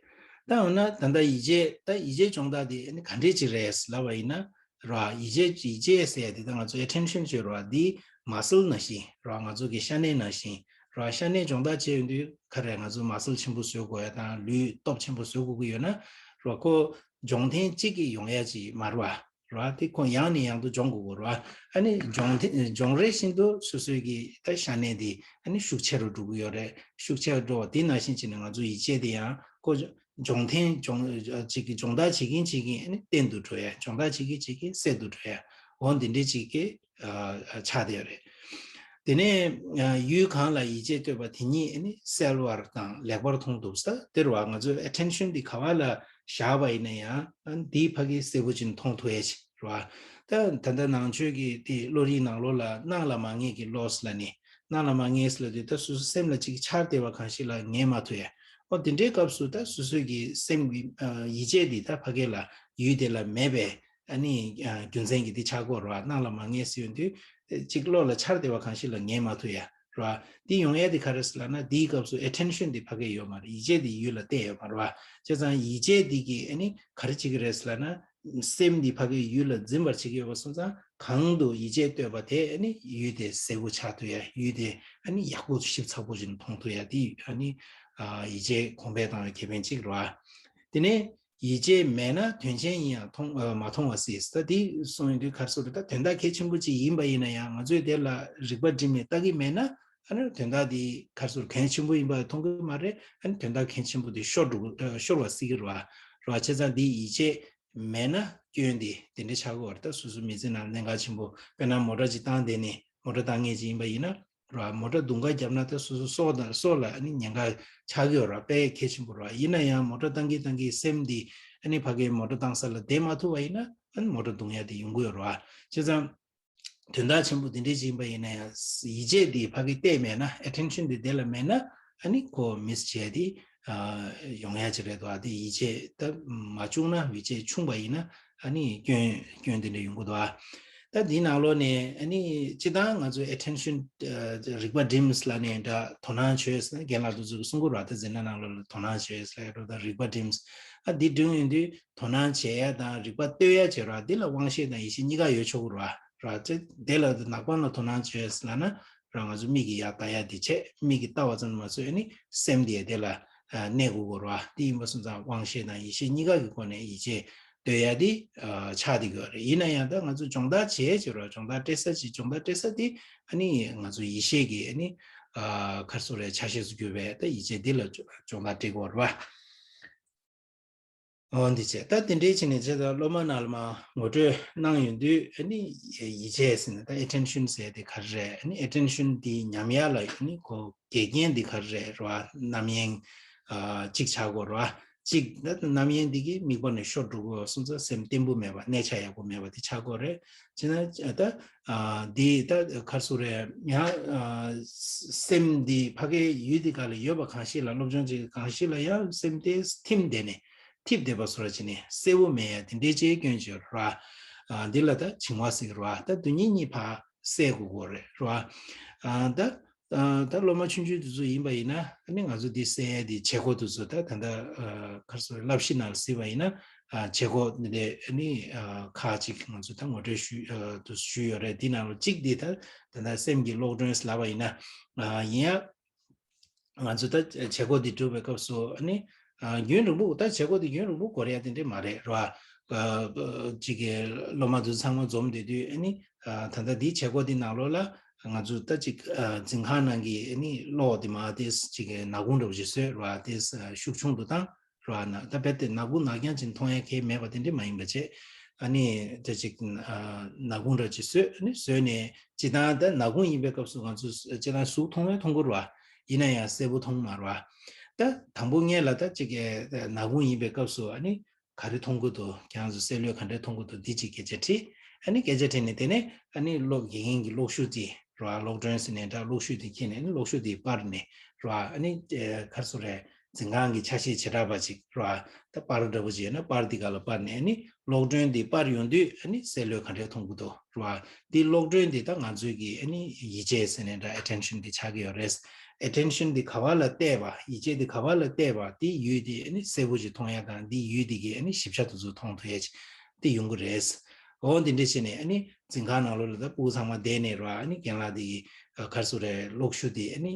ད་འོ་ན་ད་ལྟ་ཡིད་ཆེས་ད་ཡིད་ཆེས་སྦྱོང་བརྡར་འདི་ཨ་ནི་ག་འདྲས་ཅིག་རེད་ལབ་པ་ཡིན་ན་ར། ཡིད་ཆེས་ཡིད་ཆེས་ཟེར་ཡ་འདི་ད་ང་ཚོ་ཨེ་ཊེན་ཤན་ཟེར་ར། འདི་མ་སལ་ནང་བཞིན་ར། ང་ཚོ་གི་ཤ་གནད་ནང་བཞིན་ར། ཤ་གནད་སྦྱོང་བརྡར་བྱས་ཡོང་དུས་ག་རེ་ང་ཚོ་མ་སལ་ཆེན་པོ་བཟོ་དགོས་ཡ་དང་ལུས་སྟོབས་ཆེན་པོ་བཟོ་དགོས་ཀྱི་ཡོད་ན་ར། ཁོ་སྦྱོང་ཐེངས་གཅིག་གིས་ཡོང་ཡ་ཅིག་མ་རེད་བ། ར། དེ་ཁོ་ཡང་ནས་ཡང་དུ་སྦྱོང་དགོས་ཀྱི་རེད་བ། ཨ་ནི་སྦྱོང་དེ་སྦྱོང་རེས་བཞིན་དུ་སོ་སོའི་གི་ད་ཤ་གནད་དེ་ཨ་ནི་ཤུགས་ཆེ་རུ་འགྲོ་གི་ཡོད་རེད། ཤུགས་ཆེ་རུ་འགྲོ་བ་དེ་ནང་བཞིན་བྱས་ནས་ང་ཚོ་ཡིད་ཆེས་དེ་ཡང་ཁོ་སྦྱོང་ཐེངས་སྦྱོང་ཅིག་གི་སྦྱོང་བརྡར་བྱེད་ཀྱིན་བྱེད་ཀྱིན་ཨ་ནི་བརྟན་དུ་འགྲོ་ཡ། སྦྱོང་བརྡར་བྱེད་ཀྱིན་བྱེད་ཀྱིན་གསལ་དུ་འགྲོ་ཡ། འོ་འདི་འདྲའི་ཅིག་གི་ཆགས་བསྡད་ཡོད་རེད། དེ་ནས་ཡུལ་གང་ལ་ཡིད་ཆེས་གཏོད་པ་དེ་ཉིད་ནི་གསལ་བར་དང་ལེགས་པར་མཐོང་ཐུབ་ས་དེ་རེད་བ། ང་ཚོའི་ཨེ་ཊེན་ཤན་འདི་ག་བ་ལ་བཞག་པ་ཡིན་ན་ཡང་འདིའི་ཕ་གི་གསལ་པོ་ཅིག་མཐོང་ཐུབ་ཡ་ཅིག་རེད་བ། ད་ད་ལྟ་ནང་ཆོས་ཀྱི་དེ་བློ་རིག་ནང་ལོགས་ལ་སྣང་ལ་མ་ངེས་ཀྱི་བློ་ལ་ནི་སྣང་ལ་མ་ངེས་ལ་དུས་ད་སོ་སོ་སེམས་ལ་ཅིག་འཆར་བསྡད་པ་གང་ཞིག་ལ་ངེས་མ་ཐུབ་ཡ། ཨོ་དེ་འདྲའི་སྐབས་སུ་ད་སོ་སོའི་གི་སེམས་ཀྱི་ཡིད་ཆེས་འདི་ད་ཕ་གི་ལ་ཡུལ་དེ་ལ་མེད་པས། ཨ་ནི་རྒྱུ་མཚན་གྱིས་འདི་ཆགས་ཀྱི་ཡོད་རེད་བ། སྣང་ལ་མ་ངེས་ཟེར་ཡོང་དུས་གཅིག་བློ་ལ་འཆར་བསྡད་པ་གང་ཞིག་ལ་ངེས་མ་ཐུབ་ཡ་རེད་བ། འདི་ཡོང་ཡ་འདི་ག་རེ་ཟེར་ལབ་ན་འདིའི་སྐབས་སུ་ཨེ་ཊེན་ཤན་འདི་ཕ་གི་ཡོད་མ་རེད། ཡིད་ཆེས་འདི་ཡུལ་ལ་གཏད་ཡོད་མ་རེད་བ། བྱས་ཙང་ཡིད་ཆེས་འདི་གིས་ཨ་ནི་ག་རེ་བྱེད་ཀྱི་རེད་ཟེར་ལབ་ན་སེམས་འདི་ཕ་གི་ཡུལ་ལ་འཛིན་པར་བྱེད་ཀྱི་ཡོད་པ་སོང་ཙང་གང་དུ་ཡིད་ཆེས་གཏོད་པ་དེ་ཨ་ནི་ཡུལ་དེ་གསལ་པོ་ཆགས་ཐུབ་ཡ། ཡུལ་དེ་ཨ་ནི་ཡག་པོ་ཞིབ་ཚགས་པོ་ཞིག་མཐོང་ཐུབ་ཡ། འདི་ཨ་ནི་ཡིད་ཆེས་གོང་འཕེལ་བཏང་བའི་ཁེ་ཕན་གཅིག་རེད་བ། དེ་ནས་ཡིད་ཆེས་མེད་ན་དོན་ཆེན་ཡིན་ཡང་མཐོང་ཨ་མ་མཐོང་བ་སྲིད། ད་དེ་གསུངས་ཡོང་དུས་ག་རེ་ཟེར་དགོས་རེད། ད་དོན་དག་གལ་ཆེན་པོ་ཅིག་ཡིན་པ་ཡིན་ན་ཡང་ང་ཚོས་དེ་ལ་རིག་པ་སྒྲིམ་ནས་ལྟ་གི་མེད་ན་ཨ་ནི་དོན་དག་དེ་ག་རེ་ཟེར་དགོས་རེད། གལ་ཆེན་པོ་ཡིན་པ་མཐོང་གི་མ་རེད། ཨ་ནི་དོན་དག་གལ་ཆེན་པོ་དེ་ཤོར་འགྲོ་ཨ་ཤོར་བ་སྲིད་ཀྱི་རེད་བ། རེད་བ། བྱས་ཙང་དེ་ཡིད་ཆེས་མེད་ན་སྐྱོན་དེ་དེ་འདྲ་ཆགས་ཀྱི་ཡོད་རེད། ད་སོ་སོ་མི་ཚེ་ནང་གནད་འགག་ཆེན་པོ་དཔེར་ན་མོ་ཊ་ཅིག་བཏང་བསྡད་ནས་མོ་ཊ་བཏང་མཁན་ཅིག་ཡིན་པ་ཡིན་ན། ར། མོ་ཊ་རྡུང་ཁ་བརྒྱབ་ན་ད་སོ་སོ་སྲོག་དང་སྲོག་ལ་ཨ་ནི་ཉེན་ཁ་ཆགས་ཀྱི་ཡོད་ར། དཔེ་གལ་ཆེན་པོ་ར། ཡིན་ན་ཡང་མོ་ཊ་བཏང་གི་བཏང་གི་སེམས་འདི་ཨ་ནི་ཕ་གིའི་མོ་ཊ་བཏང་ས་ལ་བསྡད་མ་ཐུབ་པ་ཡིན་ན་ཨ་ནི་མོ་ཊ་རྡུང་ཡ་དེ་ཡོང་གི་ཡོད་ར། བྱས་ཙང་དོན་དག་ཆེན་པོ་འདི་འདྲའི་ཅིག་ཡིན་པ་ཡིན་ན་ཡང་ཡིད་ཆེས་འདི་ཕ་གི་གཏད་མེད་ན་ཨེ་ཊེན་ཤན་འདི་དེ་ལ་མེད་ན་ཨ་ནི་ཁོ་མིས་བྱས་ཏེ་ཡོང་ཡ་ཅིག་རེད་དོ། ཨ་དེ་ཡིད་ཆེས་ད་མ་བྱུང་ན་ཡིད་ཆེས་ཆུང་པ་ཡིན་ན། ཨ་ནི་སྐྱོན་སྐྱོན་དེ་འདྲ་ཡོང་གི་འདུག་ཨ། ད་འདིའི་ནང་ལོགས་ནས་ཨ་ནི་སྤྱིར་བཏང་ང་ཚོའི་ཨེ་ཊེན་ཤན་རིག་པ་སྒྲིམ་ལབ་ནས་འདྲ་དོ་སྣང་བྱོས་ཟེར་ན་རྒན་ལགས་དེ་ཚོས་གསུང་གི་རེད་བ། ད་འཛིན་གྲྭ་ནང་ལོགས་ལ་དོ་སྣང་བྱོས་ལབ་ཡ་འདྲ། ད་རིག་པ་སྒྲིམ། ཨ་འདི་སྒྲིམ་ཡོང་དུས་དོ་སྣང་བྱེད་ཡ་དང་རིག་པ་གཏོད་ཡ་བྱེད་ར། འདི་ལ་དབང་ཤེས་དང་ཡིད་ཤེས་གཉིས་ཀ་ཡོད་ཆོག་གི་རེད་བ། ར་ཅེ་དེ་ལ་ནག་པང་ལ་དོ་སྣང་བྱོས་ལབ་ན་ར་ང་ཚོ་མིག་གིས་ཡར་ལྟ་ཡ་དེ་བྱས། མིག་གིས་ལྟ་བ་ཙམ་མ་ཟད་ཨ་ནི་སེམས་དེ་དེ་ལ་གནས་དགོས་ཀྱི་རེད་བ། དེ་ཡིན་པ་སོང་ཙང་དབང་ཤེས་དང་ཡིད་ཤེས་གཉིས་ཀ་གི་སྒོ་ནས་ཡིད་ཆེས་གཏོད་ཡ་དེ་ཆགས་བསྡད་ཀྱི་ཡོད་རེད། ཡིན་ན་ཡང་ད་ང་ཚོ་སྦྱོང་བརྡར་བྱེད་ཀྱི་རེད་བ། སྦྱོང་བརྡར་སྤྲད་ས་ཅིག་སྦྱོང་བརྡར་སྤྲད་ས་དེ་ཨ་ནི་ང་ཚོ་ཡིད་ཤེས་ཀྱི་ཨ་ནི་ག་རེ་ཟེར་དགོས་རེད། ཆ་ཤས་སུ་གྱུར་པའི་ད་ཡིད་ཆེས་དེ་ལ་སྦྱོང་བརྡར་སྤྲད་དགོས་རེད་བ། འོ་འདི་བྱས། ད་དེ་འདྲའི་བྱས་ནས་བྱས་ཙང་སློབ་མ་རྣམས་ལ་མར་ངོ་སྤྲོད་གནང་ཡོང་དུས་ཨ་ནི་ཡིད་ཆེས་ཟེར་ན་ད་ཨེ་ཊེན་ཤན་ཟེར་དེ་ག་རེ་རེད། ཨ་ནི་ཨེ་ཊེན་ཤན་དེ་ཉམས་ཡ་ལ་ཨ་ནི་ཁོ་འགལ་རྐྱེན་འདི་ག་རེ་རེད་བ། རྣམ་གཡེང་ཨ་གཅིག་ཆགས་ཀྱི་ཡོད་རེད་བ། གཅིག་ད་རྣམ་གཡེང་འདི་གིས་དམིགས་པ་ནས་ཤོར་འགྲོ་གི་ཡོད་སོང་ཙང་སེམས་བརྟན་པོ་མེད་པ། གནས་ཆ་ཡག་པོ་མེད་པ་དེ་ཆགས་ཀྱི་ཡོད་རེད། བྱས་ན་ད་ཨ་འདི་ད་ག་རེ་ཟེར་དགོས་རེད། ཡང་ཨ་སེམས་འདི་ཕ་གིའི་ཡུལ་འདི་ག་ལ་ཡོད་པ་གང་ཞིག་ལ་སློབ་སྦྱོང་བྱེད་གང་ཞིག་ལ་ཡང་སེམས་དེ་ཐིམ་བསྡད་ནས་ཐིབས་བསྡད་པ་བཟོ་འདྲ་བྱས་ནས་གསལ་པོ་མེད་ཡ་དེ་འདྲའི་ཅིག་སྐྱོན་བརྗོད་ར། ཨ་འདི་ལ་ད་བྱིང་བ་ཟེར་གི་ར། ད་སྡུག་བསྔལ་གཉིས་ཕར་བསལ་དགོས་ཀྱི་རེད་ར། ཨ་ད་ཨ་ད་སློབ་མ་ཆུང་ཆུང་དེ་ཚོ་ཡིན་པ་ཡིན་ན་ཨ་ནི་ང་ཚོ་འདི་བསལ་ཡ་དེ་བྱེད་སྒོ་དེ་ཚོ་ད་ད་ལྟ་ཨ་ག་རེ་ཟེར་བླ་གཞི་ནང་ལ་གཟིགས་པ་ཡིན་ན་ཨ་བྱེད་སྒོ་འདི་འདྲའི་ཨ་ནི་ཨ་ཁག་ཅིག་ང་ཚོ་ད་ངོ་སྤྲོད་ཞུ་ཨ་དུ་ཞུས་ཡོད་རེད། འདི་ནང་ལ་གཅིག་འདི་ད་ད་ལྟ་སེམས་ཀྱི་གློག་སྒྲོན་ལབ་པ་ཡིན་ན་ཨ་ཡིན་ཡ། ང་ཚོ་ད་བྱེད་སྒོ་འདི་སྒྲུབ་པའི་སྐབས་སུ་ཨ་ནི་ཨ་རྒྱུན་རིང་པོ་ད་བྱེད་སྒོ་འདི་རྒྱུན་རིང་པོ་འགོར་ཡ་དེ་འདྲ་མ་རེད་ར། ཨ་ཅིག་གི་སློབ་མ་ཚོ་ཚང་མ་འཛོམས་བསྡད་དུས་ཨ་ནི་ཨ་ད་ལྟ་འདིའི་བྱེད་སྒོ་འདི་ནང་ལོགས་ལ་ང་ཚོ་ད་ཅིག་ཨ་འཛིན་ཁང་ནང་གི་ཨ་ནི་གློག་འདི་མར་དེ་ཅིག་གི་ནག་ཁུང་འདྲ་པོ་ཅིག་བཟོས་ར། དེ་ཤུགས་ཆུང་དུ་བཏང་ར། ན་ད་རྦད་དེ་ནག་ཁུང་ནག་རྐྱང་ཅིག་མཐོང་ཡ་གང་ཡང་མེད་པ་དེ་འདྲ་མ་ཡིན་པ་བྱས། ཨ་ནི་དེ་ཅིག་ཨ་ནག་ཁུང་འདྲ་ཅིག་བཟོས། ཨ་ནི་བཟོས་ནས་སྤྱིར་བཏང་ད་ནག་ཁུང་ཡིན་པའི་སྐབས་སུ་ང་ཚོ་སྤྱིར་བཏང་གཟུགས་མཐོང་བས་མཐོང་གི་རེད་བ། ཡིན་ན་ཡང་གསལ་པོ་མཐོང་མ་རེད་བ། ད་དང་པོ་སྔོན་ལ་ད་ཅིག་གི་ནག་ཁུང་ཡིན་པའི་སྐབས་སུ་ཨ་ནི་ག་རེ་མཐོང་གི་འདུག་ཁྱེད་རང་ཚོ་གསལ་ལོས་ག་འདྲས་མཐོང་གི་འདུག་འདི་ཅིག་སྐད་ཆ་དྲིས། ཨ་ནི་སྐད་ཆ་དྲིས་ནས་དེ་ནས་ཨ་ནི་གློག་དགེ་རྒན་གྱིས་གློག་ཤུགས་ཅིག་ ར། གློག་སྒྲོན་ཟེར་ནས་འདྲ་གློག་ཤུགས་དེ་འཁྱེར་ནས་གློག་ཤུགས་དེ་སྤར་ནས་ར། ཨ་ནི་ག་རེ་ཟེར་རེད། འཛིན་ཁང་གི་ཆ་ཤས་བྱེ་བྲག་པ་ཅིག་ར། ད་པར་འདྲ་པོ་ཅིག་ཡོད་ན་པར་འདི་ག་ལ་པར་ནས་ཨ་ནི་གློག་སྒྲོན་འདི་པར་ཡོང་དུས་ཨ་ནི་གསལ་ལོས་ག་འདྲས་མཐོང་གི་འདུག་ར། འདི་གློག་སྒྲོན་འདི་ད་ང་ཚོའི་གི་ཨ་ནི་ཡིད་ཆེས་ཟེར་ནས་འདྲ་ཨེ་ཊེན་ཤན་འདི་ཆགས་ཀྱི་ཡོད་རེད། ཨེ་ཊེན་ཤན་འདི་ག་བ་ལ་གཏད་པ་ཡིད་ཆེས་འདི་ག་བ་ལ་གཏད་པ་འདི་ཡུལ་འདི་ཨ་ནི་གསལ་པོ་ཅིག་མཐོང་ཡ་དང་འདི་ཡུལ་འདི་གི་ཨ་ནི་ཞིབ་ཆ་དེ་ཚོ་མཐོང་ཐུབ་ཡ་ཅིག་འདི་ཡོང་གི་རེད། འོ་འདི་འདྲས་བྱས་ནས་ཨ་ནི་འཛིན་ཁང་ནང་ལོགས་ལ་ད་སྤུ་གུ་ཚང་མ་བསྡད་ནས་ར་ཨ་ནི་རྒན་ལགས་འདི་གི་ག་རེ་ཟེར་རེད། གློག་ཤུགས་འདི་ཨ་ནི་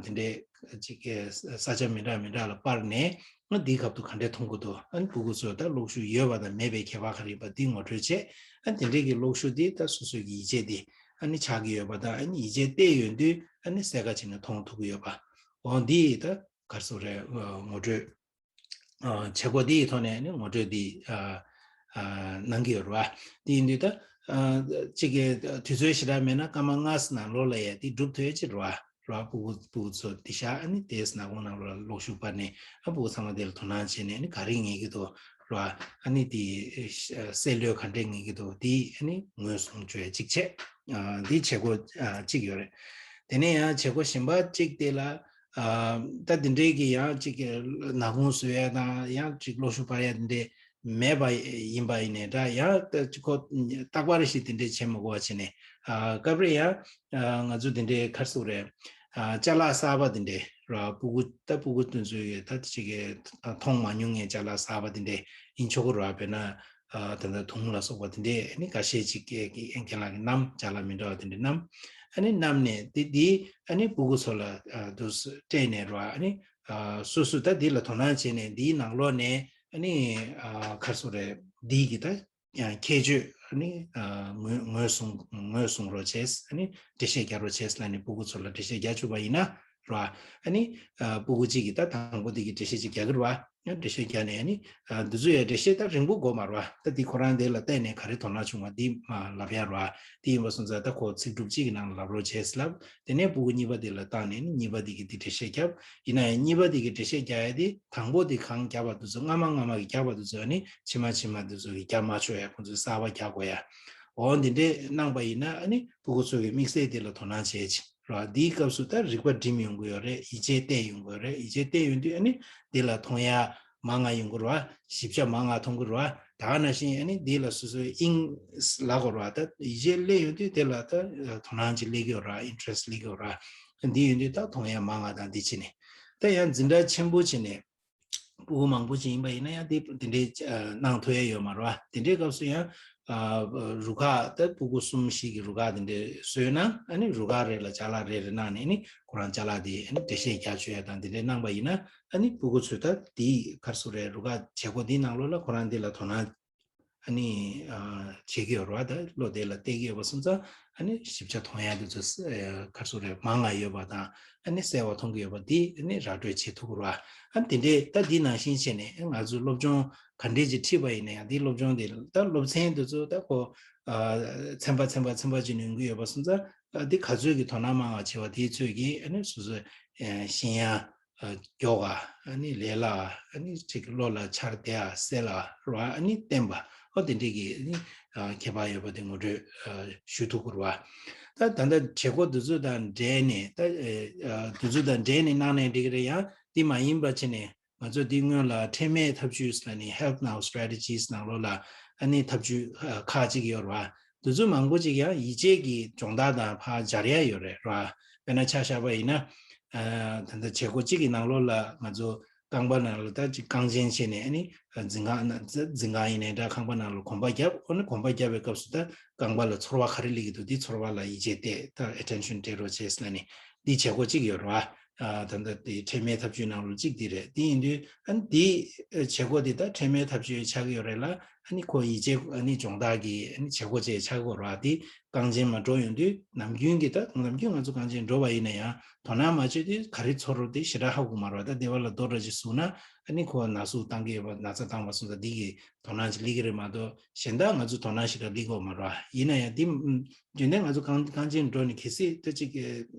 འདི་འདྲས་ཅིག་ས་ཆ་མི་འདྲ་མི་འདྲ་ལ་སྤར་ནས། ཨ་འདིའི་སྐབས་སུ་ག་འདྲས་མཐོང་གི་འདུག་ཨ་ནི་སྤུ་གུ་ཚོ་ད་གློག་ཤུགས་ཡོད་པ་དང་མེད་པའི་ཁྱད་པར་ག་རེ་ཡིན་པ་འདི་ངོ་སྤྲོད་བྱས། ཨ་དེ་འདྲས་ཀྱི་གློག་ཤུགས་འདི་ད་སོ་སོའི་གི་ཡིད་ཆེས་འདི་ཨ་ནི་ཆགས་ཀྱི་ཡོད་པ་དང་ཨ་ནི་ཡིད་ཆེས་གཏད་ཡོང་དུས་ཨ་ནི་གསལ་ཁ་བྱས་ནས་མཐོང་ཐུབ་ཀྱི་ཡོད་པ། འོ་འདི་ད་ག་རེ་ཟེར་རེད། ངོ་སྤྲོད་བྱེད་སྒོ་འདི་ཡི་ཐོག་ནས་ཨ་ནི་ངོ་སྤྲོད་འདི་གནང་གི་ཡོད་རེད་བ། འདི་ཡིན་དུས་ད་གཅིག་གི་དུས་ཚོད་ཞེ་དྲག་མེད་ན་སྐར་མ་ལྔ་ཙམ་ནང་ལོགས་ལ་ཡ་འདི་འགྲུབ་ཐུབ་ཡ་ཅིག་རེད་བ། ར། སྤུ་གུ་སྤུ་གུ་ཚོ་འདི་ཤ་ཨ་ནི་དེས་ནག་ཁུང་ནང་ལ་གློག་ཤུགས་སྤར་ནས་ཨ་སྤུ་གུ་ཚང་མ་དེ་ལ་དོ་སྣང་བྱས་ནས་ཨ་ནི་ག་རེ་ངེས་ཀྱི་འདུག་ར། ཨ་ནི་དེ་གསལ་ལོས་ག་འདྲས་ངེས་ཀྱི་འདུག་དེ་ཨ་ནི་ངོས་བཟུང་བྱས་ཅིག་བྱས། འདི་བྱེད་སྒོ་གཅིག་ཡོད་རེད། དེ་ནས་ཡང་བྱེད་སྒོ་གཞན་པ་གཅིག་དེ་ལ་ད་འདི་འདྲས་ཀྱི་ཡང་གཅིག་ནག་ཁུང་བཟོ་ཡ་དང་ཡང་གཅིག་གློག་ཤུགས་སྤར་ཡ་འདི་འདྲས། མེད་པ་ཡིན་པ་ཡིན་ནའི་འདྲ་ཡང་ཁོ་རྟག་པར་ཞིག་དེ་འདྲས་བྱེད་མི་དགོས་པ་བྱས་ནས། སྐབས་རེ་ཡང་ང་ཚོ་དེ་འདྲས་ག་རེ་ཟེར་རེད། ཅ་ལག་གསར་པ་དེ་འདྲས་ར་སྤུ་གུ་ད་སྤུ་གུ་དེ་ཚོས་ད་ཅིག་གི་མཐོང་མ་མྱོང་མཁན་ཅ་ལག་གསར་པ་དེ་འདྲས་ཡིན་ཆོག་གི་ར། དཔེར་ན་ད་ལྟ་དུང་ལ་སོགས་པ་དེ་འདྲས་ཨ་ནི་འགའ་ཤས་ཅིག་གི་རྒན་ལགས་ཀྱིས་བསྣམས། ཅ་ལག་མི་འདྲ་བ་དེ་འདྲས་བསྣམས། ཨ་ནི་བསྣམས་ནས་དེ་དེ་ཨ་ནི་སྤུ་གུ་ཚོ་ལ་དུ་སྤྲད་ནས་ར་ཨ་ནི། སོ་སོས་ད་འདི་ལ་དོ་སྣང་བྱས་ནས་འདིའི་ནང་ལོགས་ནས་ཨ་ནི་ག་རེ་ཟེར་རེད། འདི་གི་ད་ཁྱད་ཆོས་ཨ་ནི་ངོས་ངོས་བཟུང་ངོས་བཟུང་རོགས་བྱས། ཨ་ནི་འགྲེལ་བཤད་རྒྱག་རོགས་བྱས་ལབ་ནས་སྤུ་གུ་ཚོ་ལ་འགྲེལ་བཤད་རྒྱག་བཅུག་པ་ཡིན་ན་ར། ཨ་ནི་སྤུ་གུ་གཅིག་གིས་ད་དང་པོ་འདི་གི་འགྲེལ་བཤད་ཅིག་རྒྱག་གི་རེད་བ། འགྲེལ་བཤད་རྒྱག་ནས་ཨ་ནི་འདི་ཚོ་ཡ་འགྲེལ་བཤད་ད་རིང་པོ་དགོས་མ་རེད་བ། ད་འདི་ཁོ་རང་འདི་ལ་བལྟས་ནས་ག་རེ་དོ་སྣང་བྱུང་བ་འདི་མ་ལབ་ཡ་རེད་བ། དེ་ཡིན་པ་སོང་ཙང་ད་ཁོ་ཚིག་གྲུབ་གཅིག་གི་ནང་ལ་ལབ་རོགས་བྱས་ལབ། དེ་ནས་སྤུ་གུ་གཉིས་པ་དེ་ལ་བཏང་ནས་ནི་གཉིས་པ་དེ་གིས་དེ་འགྲེལ་བཤད་བརྒྱབ། ཡིན་ན་ཡང་གཉིས་པ་དེ་གིས་འགྲེལ་བཤད་རྒྱག་ཡ་དེ་དང་པོ་དེ་གང་བརྒྱབ་པ་དེ་ཚོ་སྔ་མ་སྔ་མ་གིས་བརྒྱབ་པ་དེ་ཚོ་ཨ་ནི་ཕྱི་མ་ཕྱི་མ་དེ་ཚོ་གིས་བརྒྱབ་མ་ཆོག་ཡ། ཁོང་ཚོས་གསར་པ་རྒྱག་དགོས་ཡ། འོ་འདི་འདྲས་གནང་པ་ཡིན་ན་ཨ་ནི་སྤུ་གུ་ཚོ་གི་དམིགས་བསལ་དེ་ལ་དོ་སྣང་བྱེད་ཅིག་ར། འདིའི་སྐབས་སུ་ད་རིག་པ་སྒྲིམ་ཡོང་གི་ཡོད་རེད། ཡིད་ཆེས་གཏད་ཡོང་གི་ཡོད་རེད། ཡིད་ཆེས་གཏད་ཡོང་དུས་ཨ་ནི་འདི་ལ་མཐོང་ཡ་མང་ང་ཡོང་གི་རེད་བ། ཞིབ་ཆ་མང་ང་མཐོང་གི་རེད་བ། ད་ག་ནང་བཞིན་ཨ་ནི་འདི་ལ་སོ་སོའི་དབྱིངས་ལ་གོ་ར། ད་ཡིད་ཆེས་སླེབས་ཡོང་དུས་དེ་ལ་ད་དོ་སྣང་ཅིག་སླེབས་ཀྱི་ཡོད་ར། ཨིན་ཊི་རེ་སི་སླེབས་ཀྱི་ཡོད་ར། འདི་ཡོང་དུས་ད་མཐོང་ཡ་མང་ང་དང་འདི་བྱས་ནས་ད་ཡང་འཛིན་གྲྭ་ཆེན་པོ་བྱས་ནས་སྤུ་གུ་མང་པོ་ཅིག་ཡིན་པ་ཡིན་ན་ཡང་འདི་འདི་འདྲའི་གནང་ཐུབ་ཡ་ཡོད་མ་རེད་བ། དེ་འདྲའི་སྐབས་སུ་ཡང་རུ་ཁག་ད་སྤུ་གུ་གསུམ་བཞི་གི་རུ་ཁག་དེ་འདྲའི་བཟོས་ན་ཨ་ནི་རུ་ཁག་རེ་ལ་ཅ་ལག་རེ་རེ་གནང་ནས་ཨ་ནི་ཁོ་རང་ཅ་ལག་དེ་ཨ་ནི་འགྲེལ་བཤད་རྒྱག་ཆོག་ཡ་དང་དེ་འདྲའི་གནང་པ་ཡིན་ན། ཨ་ནི་སྤུ་གུ་ཚོས་ད་དེའི་ག་རེ་ཟེར་རེད། རུ་ཁག་བྱེད་སྒོ་འདིའི་ནང་ལོགས་ལ་ཁོ་རང་འདི་ལ་དོ་སྣང་ཨ་ནི་བྱེད་ཀྱི་ཡོད་རེད་བ། ད་བློ་དེ་ལ་གཏད་ཀྱི་ཡོད་པ་སོང་ཙང་ཨ་ནི་ཞིབ་ཆ་མཐོང་ཡ་དེ་ཚོ་ག་རེ་ཟེར་རེད། མང་ང་ཡོད་པ་དང་ཨ་ནི་གསལ་བ་མཐོང་གི་ཡོད་པ་འདི་ཨ་ནི་ར་སྤྲོད་བྱེད་ཐུབ་ཀྱི་རེད་བ། ཨ་ནི་དེ་འདྲའི་ད་འདི་ནང་བཞིན་བྱས་ནས་ང་ཚོས་སློབ་སྦྱོང་ག་འདྲས་ཅིག་ཁྲིད་པ་ཡིན་ན་ཡང་འདི་སློབ་སྦྱོང་དེ་ད་སློབ་ཚན་དེ་ཚོ་ད་ཁོ་ཚན་པ་ཚན་པ་ཚན་པ་ཅིག་ནོན་གྱི་ཡོད་པ་སོང་ཙང་། འདི་ག་ཚོད་ཀྱི་དོ་སྣང་མང་བ་བྱེད་པ་དེའི་ཚོད་ཀྱིས་ཨ་ནི་སོ་སོའི་ཤེས་ཡོན་མགྱོགས་པ། ཨ་ནི་ལས་སླ་བ། ཨ་ནི་ཅིག་བློ་ལ་འཆར་བདེ་བ། གསལ་བ་རེད་བ། ཨ་ནི་བརྟན་པ། ཨོ་དེ་འདྲས་ཀྱི་ཨ་ནི་ཁྱད་པར་ཡོད་པ་དེ་ངོ་སྤྲོད་ཞུ་ཐུབ་ཀྱི་རེད་བ། ད་ད་ལྟ་བྱེད་སྒོ་འདི་ཚོ་དང་འབྲེལ་ནས་ད་འདི་ཚོ་དང་འབྲེལ་ནས་གནང་ནའི་འགྲིག་གི་རེད། ཡང་དེ་མ་ཡིན་པ་བྱས་ནས་ང་ཚོ་འདི་སྔོན་ལ་ཁྲེལ་མེད་ཐབས་ཇུས་ལབ་ནས་Help Now Strategies ནང་ལོགས་ལ་ཨ་ནི་ཐབས་ཇུས་ཁག་ཅིག་ཡོད་རེད་བ། འདི་ཚོ་མང་པོ་ཅིག་ཡང་ཡིད་ཆེས་ཀྱི་སྦྱོང་བརྡར་དང་ཕར་སྦྱར་ཡ་ཡོད་རེད་ར། དཔེར་ན་ཆ་བཞག་པ་ཡིན་ན། ད་ལྟ་བྱེད་སྒོ་གཅིག་གི་ནང་ལོགས་ལ་ང་ཚོ་རྐང་པ་ནང་ལ་ད་ཅིག་རྐང་རྗེན་བྱས་ནས་ཨ་ནི་འཛིན་ཁང་ནང་འཛིན་ཁང་ཡིན་ནའི་འདྲ་ཁང་པ་ནང་ལ་གོམ་པ་བརྒྱབ། ཨ་ནི་གོམ་པ་བརྒྱབ་པའི་སྐབས་སུ་ད་རྐང་པ་ལ་ཚོར་བ་ག་རེ་སླེབས་ཀྱི་འདུག་འདི་ཚོར་བ་ལ་ཡིད་ཆེས་གཏད། ད་attention སྤྲད་རོགས་བྱས་ལབ་ནས་འདི་བྱེད་སྒོ་གཅིག་ཡོད་རེད་བ། ད་ལྟ་དེ་ཁྲེལ་མེད་ཐབས་ཇུས་ནང་ལོགས་གཅིག་འདི་རེད། དེ་ཡིན་དུས་ཨ་ནི་འདི་བྱེད་སྒོ་འདི་ད་ཁྲེལ་མེད་ཐབས་ཇུས་ཆགས་ཀྱི་ཡོད་རེད་ལ། ཨ་ནི་ཁོ་ཡིད་ཆེས་ཨ་ནི་སྦྱོང་བརྡར་གྱི་ཨ་ནི་བྱེད་སྒོ་བཅས་ཆགས་ཀྱི་ཡོད་རེད་བ། དེ་རྐང་རྗེན་མ་འགྲོ་ཡོང་དུས་ནམ་རྒྱུན་གྱི་ད་ནམ་རྒྱུན་ང་ཚོ་རྐང་རྗེན་འགྲོ་བ་ཡིན་ན་ཡང་དོ་སྣང་མ་བྱས་དུས་ག་རེ་ཚོར་རོ་དེ་ཞེ་དྲག་ཧ་གོ་མ་རེད་བ། ད་སྡེ་བ་ལ་རྡོ་འདྲ་ཅིག་ཟུག་ན་ཨ་ནི་ཁོ་ན་ཟུག་བཏང་གི་ཡོད་པ། ན་ཚ་བཏང་བ་སོང་ཙང་འདི་གི་དོ་སྣང་ཅིག་སླེབས་ཀྱི་རེད་མ་གཏོགས་གཞན་དག་ང་ཚོ་དོ་སྣང་ཞེ་དྲག་སླེབས་ཀྱི་ཡོད་མ་རེད་བ། ཡིན་ན་ཡང་འདི་རྒྱུན་ལྡན་ང་ཚོ་རྐང་རྐང་རྗེན་འགྲོ་ནས་གལ་སྲིད་ད་ཅིག་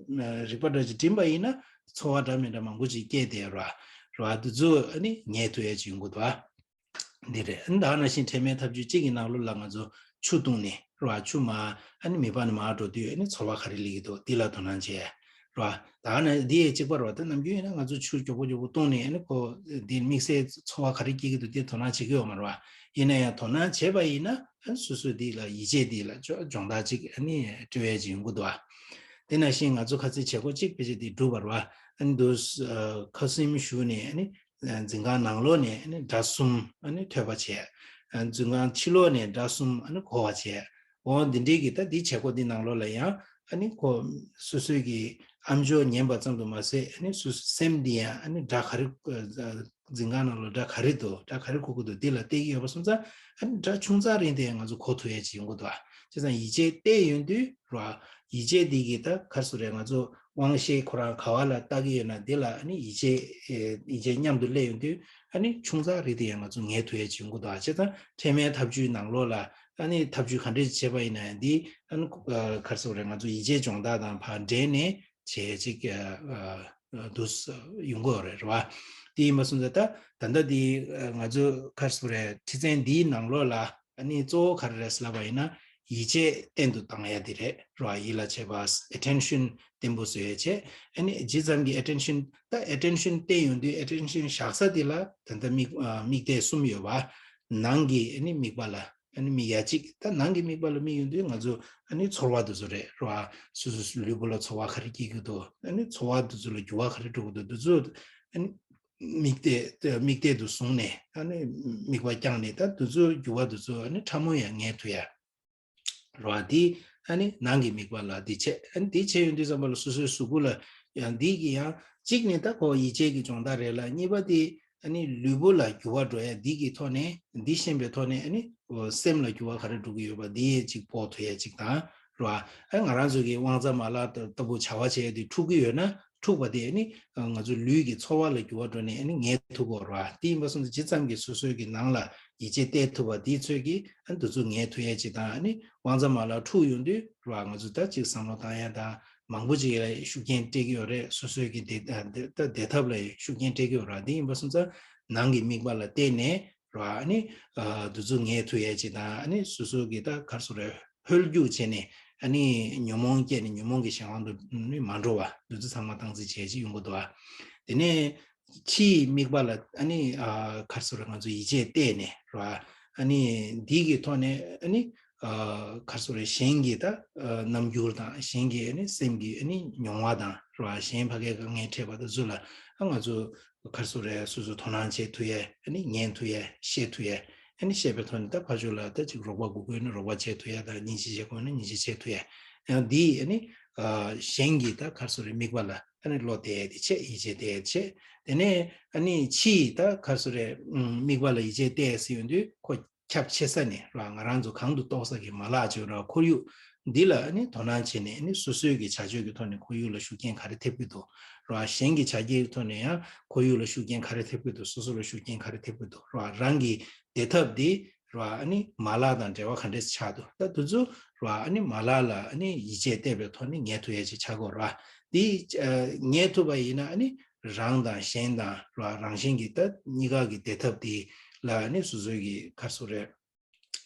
རིག་པ་འདྲ་ཅིག་སྒྲིམ་པ་ཡིན་ན་ཚོར་བ་འདྲ་མི་འདྲ་མང་པོ་ཅིག་སྐྱེས་བསྡད་ཡོད་ར། ར་འདི་ཚོ་ཨ་ནི་ངེས་ཐུབ་ཡ་ཅིག་ཡོང་གི་འདུག་ཨ། འདི་རེད། ཨ་ནི་ད་ནང་བཞིན་ཁྲེལ་མེད་ཐབས་ཇུས་གཅིག་གི་ནང་ལོགས་ལ་ང་ཚོ་ ཆུ་བཏུང་ནས་རེད་བ། ཆུ་མར་ཨ་ནི་མིད་པ་ནས་མར་འགྲོ་དུས་ཨ་ནི་ཚོར་བ་ག་རེ་སླེབས་ཀྱི་འདུག་འདི་ལ་དོ་སྣང་བྱས་རེད་བ། ད་ནི་འདི་ཡང་གཅིག་པ་རེད་བ། ད་ནམ་རྒྱུན་ཡིན་ན་ང་ཚོ་ཆུ་མགྱོགས་པོ་མགྱོགས་པོ་བཏུང་ནས་ཨ་ནི་ཁོ་འདི་དམིགས་བསལ་ཚོར་བ་ག་རེ་སྐྱེ་གི་འདུག་འདི་དོ་སྣང་བྱེད་ཀྱི་ཡོད་མ་རེད་བ། ཡིན་ན་ཡང་དོ་སྣང་བྱས་པ་ཡིན་ན་ཨ་ནི་སོ་སོ་འདི་ལ་ཡིད་ཆེས་འདི་ལ་སྦྱོང་བརྡར་ཅིག་ཨ་ནི་སྤྲོད་ཡས་ཅིག་ཡོང་གི་འདུག་བ། དེ་ནང་བཞིན་ང་ཚོ་ཁ་སང་བྱེད་སྒོ་གཅིག་ཕལ་ཆེར་དེ་གྲུབ་པ་རེད་བ། ཨ་ནི་འདུག་ཁ་སིམ་ཞུགས་ནས་ཨ་ནི་འཛིན་ཁང་ནང་ལོགས་ནས་ཨ་ནི་སྒྲ་གསུམ་ཨ་ནི་ཐོས་པ་བྱས། འཛིན་ཁང་ཕྱི་ལོགས་ནས་སྒྲ་གསུམ་ཨ་ནི་གོ་བ་བྱས། འོ་འདི་འདྲའི་གི་ད་འདི་བྱེད་སྒོ་འདི་ནང་ལོགས་ལ་ཡང་ཨ་ནི་ཁོ་སོ་སོའི་གི་ཨམ་ཅོག་ཉན་པ་ཙམ་དུ་མ་ཟད་ཨ་ནི་སོ་སོའི་སེམས་འདི་ཡང་ཨ་ནི་སྒྲ་ག་རེ་འཛིན་ཁང་ནང་ལ་སྒྲ་ག་རེ་འདུག་སྒྲ་ག་རེ་གོ་གི་འདུག་འདི་ལ་བལྟས་ཀྱི་ཡོད་པ་སོང་ཙང་ཨ་ནི་སྒྲ་ཆུང་ཙག་རིང་དེ་ང་ཚོ་གོ་ཐུབ་ཡས་ཅིག་ཡོང་གི་འདུག་བྱས་ཙང་ཡིད་ཆེས་གཏད་ཡོང་དུས་ར། ཡིད་ཆེས་འདི་གི་ད་ག་རེ་ཟེར་རེད། ང་ཚོ་དབང་ཤེས་ཁོ་རང་ག་བ་ལ་ལྟ་གི་ཡོད་ན་འདི་ལ་ཨ་ནི་ཡིད་ཆེས་ཡིད་ཆེས་མཉམ་དུ་སླེབས་ཡོང་དུས་ཨ་ནི་ཆུང་ཙག་རིང་དེ་ཡང་ང་ཚོ་ངེས་ཐུབ་ཡས་ཅིག་ཡོང་གི་འདུག་བྱས་ཙང་འཕྲལ་མའི་ཐབས་ཇུས་ནང་ལོགས་ལ་ཨ་ནི་ཐབས་ཇུས་ག་འདྲས་བྱས་པ་ཡིན་ན་ཡང་འདི་ཨ་ནི་ག་རེ་ཟེར་རེད། ང་ཚོ་ཡིད་ཆེས་སྦྱོང་བརྡར་དང་ཕར་འབྲེལ་ནས་བྱས་ཅིག་འདུག་ཡོང་གི་ཡོད་རེད་རེད་བ། དེ་ཡིན་པ་སོང་ཙང་ད་ད་ལྟ་འདི་ང་ཚོ་ག་རེ་ཟེར་རེད། ཁྲི་ཚན་འདིའི་ནང་ལོགས་ལ་ཨ་ནི་གཙོ་བོ་ག་རེ་རེད་ཟེར་ལབ་པ་ཡིན་ན་ཡིད་ཆེས་བརྟན་དུ་བཏང་ཡ་དེ་རེད་རེད་བ། ཡིད་ལ་བྱེད་པ་attention་བརྟན་པོ་བཟོ་ཡ་བྱས། ཨ་ནི་ཇི་ཙམ་གྱི་attention་ད་attention་བརྟན་ཡོང་དུས་attention་བཞག་ས་དེ་ལ་ད་ལྟ་མིག་མིག་ལྟས་གསུམ་ཡོད་བ། ནང་གི་ཨ་ནི་མིད་པ་ལ་ཨ་ནི་མིད་ཡ་གཅིག་ད་ནང་གི་མིད་པ་ལ་མིད་ཡོང་དུས་ང་ཚོ་ཨ་ནི་ཚོར་བ་དེ་ཚོ་རེད་རེད་བ། སོ་སོ་སོའི་ལུས་པོ་ལ་ཚོར་བ་ག་རེ་སྐྱེ་གི་འདུག་ཨ་ནི་ཚོར་བ་དེ་ཚོ་ལ་འགྱུར་བ་ག་རེ་འགྲོ་གི་འདུག་དེ་ཚོ་ཨ་ནི་མིག་ལྟས་མིག་ལྟས་དུ་བཟུང་ནས་ཨ་ནི་མིད་པ་བརྐྱངས་ནས་ད་དེ་ཚོ་འགྱུར་བ་དེ་ཚོ་ཨ་ནི་ཕྲ་མོ་ཡང་ངེས་ཐུབ་ཡ་རེད་བ། དེ་ཨ་ནི་ནང་གི་མིད་པ་ལ་དེ་བྱས། ཨ་ནི་དེ་བྱས་ཡོང་དུས་ཙམ་པ་ལ་སོ་སོའི་གཟུགས་པོ་ལ་ཡང་འདི་གི་ཡང་གཅིག་ནི་ད་ཁོ་ཡིད་ཆེས་ཀྱི་སྦྱོང་བརྡར་རེད་ལ། གཉིས་པ་དེ་ཨ་ནི་ལུས་པོ་ལ་འགྱུར་བ་འགྲོ་ཡ་འདི་གི་ཐོག་ནས་འདི་ཤེས་པའི་ཐོག་ནས་ཨ་ནི་སེམས་ལ་འགྱུར་བ་ག་རེ་འགྲོ་གི་ཡོད་པ་འདི་ཡས་གཅིག་སྤོ་ཐུབ་ཡ་གཅིག་དང་རེད་བ། ཨ་ང་རང་ཚོ་གི་དབང་རྩ་མ་ལག་ལྟ་བུ་བྱ་བ་བྱེད་ཡ་དེ་འཁྲུག་གི་ཡོད་ན་འཁྲུག་པ་དེ་ཨ་ནི་ང་ཚོ་ལུས་ཀྱི་ཚོར་བ་ལ་འགྱུར་བ་འགྲོ་ནས་ཨ་ནི་ངེས་ཐུབ་ཀྱི་ཡོད་རེད་བ། དེ་ཡིན་པ་སོང་ཙང་ཇི་ཙམ་གྱིས་སོ་སོའི་གི་ནང་ལ་ཡིད་ཆེས་གཏད་ཐུབ་པ་དེ་ཚོས་ཀྱིས་ཨ་ནི་དེ་ཚོ་ངེས་ཐུབ་ཡ་གཅིག་དང་ཨ་ནི་དབང་རྩ་མ་ལག་འཁྲུག་ཡོང་དུས་རེད་བ། ང་ཚོ་ད་གཅིག་བསམ་བློ་བཏང་ཡ་དང་མང་པོ་ཅིག་ལ་ཤུགས་རྐྱེན་སྤྲད་ཀྱི་ཡོད་རེད། སོ་སོའི་གི་བདེ་ད་བདེ་ཐབས་ལ་ཤུགས་རྐྱེན་སྤྲད་ཀྱི་ཡོད་རེད། དེ་ཡིན་པ་སོང་ཙང་ནང་གི་དམིགས་པ་ལ་བརྟེན་ནས་རེད་བ། ཨ་ནི་དུས་ཚོད་ངེས་ཐུབ་ཡས་ཅིག་དང་ཨ་ནི་སོ་སོ་གི་ད་ག་རེ་ཟེར་རེད། ཧོལ་རྒྱུག་བྱས་ནས་ཨ་ནི་ཉོན་མོངས་སྐྱེས་ནས་ཉོན་མོངས་ཀྱི་གཞན་དབང་དུ་ནི་མ་འགྲོ་བ་དུས་ཚོད་ཚང་མ་སྟངས་འཛིན་བྱས་ཅིག་ཡོང་གི་འདུག་བ། དེ་ནས་ཕྱིའི་དམིགས་པ་ལ་ཨ་ནི་ག་རེ་ཟེར་རེད། ང་ཚོ་ཡིད་ཆེས་གཏད་ནས་རེད་བ། ཨ་ནི་འདི་གི་ཐོག་ནས་ཨ་ནི་ག་རེ་ཟེར་རེད། གཞན་གྱི་ད་རྣམ་འགྱུར་དང་གཞན་གྱི་ཨ་ནི་སེམས་ཀྱི་ཨ་ནི་མྱོང་བ་དང་རེད་བ། གཞན་ཕ་གིའི་དཀའ་ངལ་འཕྲད་པ་དེ་ཚོ་ལ་ཨ་ང་ཚོ་ག་རེ་ཟེར་རེད། སོ་སོ་དོ་སྣང་བྱེད་ཐུབ་ཡས། ཨ་ནི་ཉན་ཐུབ་ཡས། ཤེས་ཐུབ་ཡས། ཨ་ནི་ཤེས་པའི་ཐོག་ནས་ད་ཕར་ཕྱོགས་ལ་ད་ཅིག་རོགས་པ་དགོས་དགོས་ན་རོགས་པ་བྱེད་ཐུབ་ཡས་དང་སྙིང་རྗེ་བྱེད་དགོས་ན་སྙིང་རྗེ་བྱེད་ཐུབ་ཡས། ཡང་འདི་ཨ་ནི་གཞན་གྱི་ད་ག་རེ་ཟེར་རེད། དམིགས་པ་ལ་ཨ་ནི་བློ་གཏད་ཡས་དེ་བྱས། ཡིད་ཆེས་གཏད་ཡས་བྱས། དེ་ནས་ཨ་ནི་ཕྱིའི་ད་ག་རེ་ཟེར་རེད། དམིགས་པ་ལ་ཡིད་ཆེས་གཏད་ཡས་ཟེར་ཡོང་དུས་ཁོ་ཁྱབ་ཆེ་ས་ནས་ར། ང་རང་ཚོ་གང་དུ་གཏོགས་ས་གི་མ་ལག་ཅིག་ར། ཁོར་ཡུག་འདི་ལ་ཨ་ནི་དོ་སྣང་བྱས་ནས་ཨ་ནི་སོ་སོའི་གི་བྱ་སྤྱོད་ཀྱི་ཐོག་ནས་ཁོར་ཡུག་ལ་ཤུགས་རྐྱེན་ག་རེ་ཐེབས་ཀྱི་འདུག་ར། གཞན་གྱི་བྱ་སྤྱོད་ཀྱི་ཐོག་ནས་ཡང་ཁོར་ཡུག་ལ་ཤུགས་རྐྱེན་ག་རེ་ཐེབས་ཀྱི་འདུག་སོ་སོ་ལ་ཤུགས་རྐྱེན་ག་རེ་ཐེབས་ཀྱི་འདུག་ར། རང་གི་བདེ་ཐབས་འདི་ར་ཨ་ནི་མ་ལག་དང་འབྲེལ་བ་ག་འདྲས་ཆགས་འདུག་ད་དེ་ཚོ་ར་ཨ་ནི་མ་ལག་ལ་ཨ་ནི་ཡིད་ཆེས་གཏད་པའི་ཐོག་ནས་ངེས་ཐུབ་ཡས་ཅིག་ཆགས་དགོས་ར། འདི་ངེས་ཐུབ་པ་ཡིན་ན་ཨ་ནི་རང་དང་གཞན་དང་ར། རང་གཞན་གྱི་ད་གཉིས་ཀ་གི་བདེ་ཐབས་དེ་ལ་ནི་སོ་སོའི་གི་ག་རེ་ཟེར་རེད།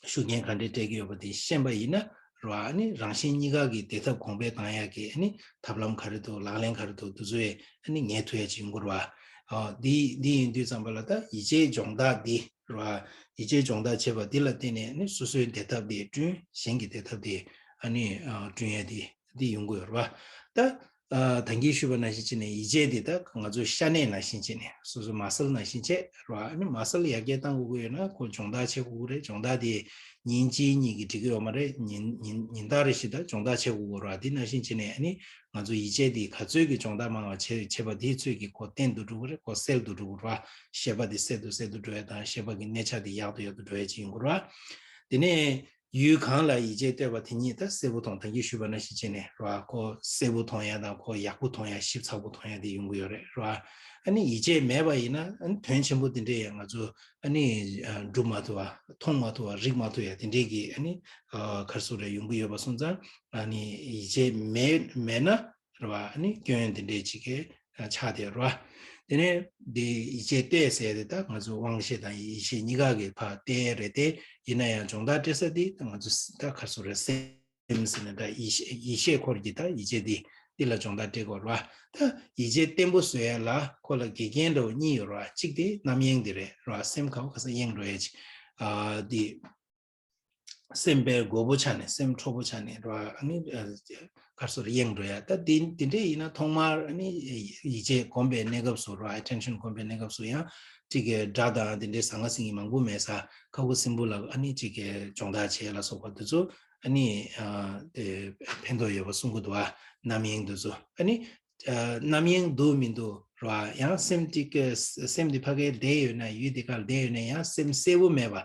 ཤུགས་རྐྱེན་ག་འདྲས་སྤྲད་ཀྱི་ཡོད་པ་དེ་ཤེས་པ་ཡིན་ན་ར། ནི་རང་གཞན་གཉིས་ཀ་གི་བདེ་ཐབས་གོང་འཕེལ་བཏང་ཡག་གི་ནི་ཐབས་ལམ་ག་རེ་འདུག་ལག་ལེན་ག་རེ་འདུག་དེ་ཚོ་ཡས་ནི་ངེས་ཐུབ་ཡ་ཅིག་ཡོང་གི་རེད་བ། འདི་འདི་ཡིན་དུས་ཙམ་པ་ལ་ད་ཡིད་ཆེས་སྦྱོང་བརྡར་འདི་ར། ཡིད་ཆེས་སྦྱོང་བརྡར་བྱེད་པ་འདི་ལ་བརྟེན་ནས་ནི་སོ་སོའི་བདེ་ཐབས་དེ་བསྐྲུན། གཞན་གྱི་བདེ་ཐབས་དེ་ཨ་ནི་བསྐྲུན་ཡ་དེ་འདི་ཡོང་གི་ཡོད་རེད་བ། ད། ཨ། ད་གིན་ཞུས་པ་ནང་བཞིན་བྱས་ནས་ཡིད་ཆེས་འདི་ད་ང་ཚོའི་ཤ་གནད་ནང་བཞིན་བྱས་ནས་སོ་སོ་མ་སལ་ནང་བཞིན་བྱས་ར། ཨ་ནི་མ་སལ་ཡར་རྒྱས་གཏང་དགོས་ཀྱི་ཡོད་ན་ཁོ་སྦྱོང་བརྡར་བྱེད་དགོས་ཀྱི་རེད། སྦྱོང་བརྡར་དེ་ཉིན་གཅིག་གཉིས་ཀྱིས་འགྲིག་གི་ཡོད་མ་རེད། ཉིན་ཉིན་ཉིན་ལྟར་རེ་བཞིན་ད་སྦྱོང་བརྡར་བྱེད་དགོས་ཀྱི་ར། འདི་ནང་བཞིན་བྱས་ནས་ཨ་ནི་ང་ཚོ་ཡིད་ཆེས་འདི་ག་ཚོད་ཀྱི་སྦྱོང་བརྡར་མང་བ་བྱེད་བྱེད་པ་དེ་ཚོད་ཀྱིས་ཁོ་བརྟན་དུ་འགྲོ་གི་རེད། ཁོ་གསལ་དུ་འགྲོ་གི་ར། ཤེས་པ་དེ་གསལ་དུ་གསལ་དུ་འགྲོ་ཡ་དང་ཤེས་པ་གི་གནས་ཆ་དེ་ཡག་ཏུ་ཡག་ཏུ་འགྲོ་ཡ་ཅིག་ཡོང་གི་ར། དེ་ནས། ཡུལ་གང་ལ་ཡིད་ཆེས་གཏད་པ་དེ་ཉིད་ད་གསལ་པོ་མཐོང་། ད་གིན་ཞུས་པ་ནང་བཞིན་བྱས་ནས་ར། ཁོ་གསལ་པོ་མཐོང་ཡ་དང་ཁོ་ཡག་པོ་མཐོང་ཡ། ཞིབ་ཚགས་པོ་མཐོང་ཡ་དེ་ཡོང་གི་ཡོད་རེད་ར། ཨ་ནི་ཡིད་ཆེས་མེད་པ་ཡིན་ན་ཨ་ནི་དོན་ཆེན་པོ་དེ་འདྲས་ཡང་ང་ཚོ་ཨ་ནི་སྒྲུབ་མ་ཐུབ་པ། མཐོང་མ་ཐུབ་པ། རིག་མ་ཐུབ་ཡ་དེ་འདྲས་ཀྱི་ཨ་ནི་ག་རེ་ཟེར་རེད། ཡོང་གི་ཡོད་པ་སོང་ཙང་ཨ་ནི་ཡིད་ཆེས་མེད་མེད་ན་ར་བ། ཨ་ནི་སྐྱོན་དེ་འདྲས་ཅིག་གི་ཆགས་བསྡད་ར། དེ་ནས་འདི་ཡིད་ཆེས་གཏད་ཟེར་ཏེ་ད་ང་ཚོ་དབང་ཤེས་དང་ཡིད་ཤེས་གཉིས་ཀ་གི་ཕར་གཏད་རེད་དེ། ཡིན་ན་ཡང་སྦྱོང་བརྡར་སྤྲད་ས་འདི་ད་ང་ཚོ་ད་ག་རེ་ཟེར་རེད། སེམས་ཟེར་ན་ད་ཡིད་ཤེས་ཡིད་ཤེས་འཁོར་གྱི་ད་ཡིད་ཆེས་འདི་འདི་ལ་སྦྱོང་བརྡར་སྤྲད་དགོས་རེད་བ། ད་ཡིད་ཆེས་བརྟན་པོ་བཟོ་ཡ་ལ་ཁོ་ལ་དགེ་རྒན་འདྲ་བོ་གཉིས་ཡོད་རེད་བ། གཅིག་དེ་རྣམ་གཡེང་འདི་རེད་རེད་བ། སེམས་ཁ་བ་ཁ་ས་གཡེང་འགྲོ་ཡ་ཅིག་ཨ་འདི། སེམས་དཔའི་མགོ་བོ་ཆགས་ནས་སེམས་འཕྲོ་བོ་ཆགས་ནས་རེད་བ། ཨ་ནི་ཨ་ག་རེ་ཟེར་གཡེང་འགྲོ་ཡ། ད་འདི་འདི་འདྲས་ཡིན་ན་ཐོག་མར་ཨ་ནི་ཡིད་ཆེས་གོམས་པའི་གནས་སྐབས་སུ་རེད་བ། ཨེ་ཊེན་ཤན་གོམས་པའི་གནས་སྐབས་སུ་ཡང་གཅིག་གི་སྒྲ་དང་འདི་འདྲའི་ཟང་ངེ་ཟིང་ངེ་མང་པོ་མེད་ས་ཁ་ཁུ་སིམ་པོ་ལ་ཨ་ནི་གཅིག་གི་སྦྱོང་བརྡར་བྱེད་ལ་སོགས་པ་འདི་ཚོ་ཨ་ནི་ཨ་དེ་ཕན་ཐོགས་ཡོད་པ་གསུང་གི་འདུག་བ། རྣམ་གཡེང་འདི་ཚོ་ཨ་ནི། ཨ་རྣམ་གཡེང་འདུག་མི་འདུག་རེད་བ། ཡང་སེམས་ཅིག་གི་སེམས་འདི་ཕ་གིར་བསྡད་ཡོད་ན་ཡུལ་འདི་གར་བསྡད་ཡོད་ན་ཡང་སེམས་གསལ་པོ་མེད་པ་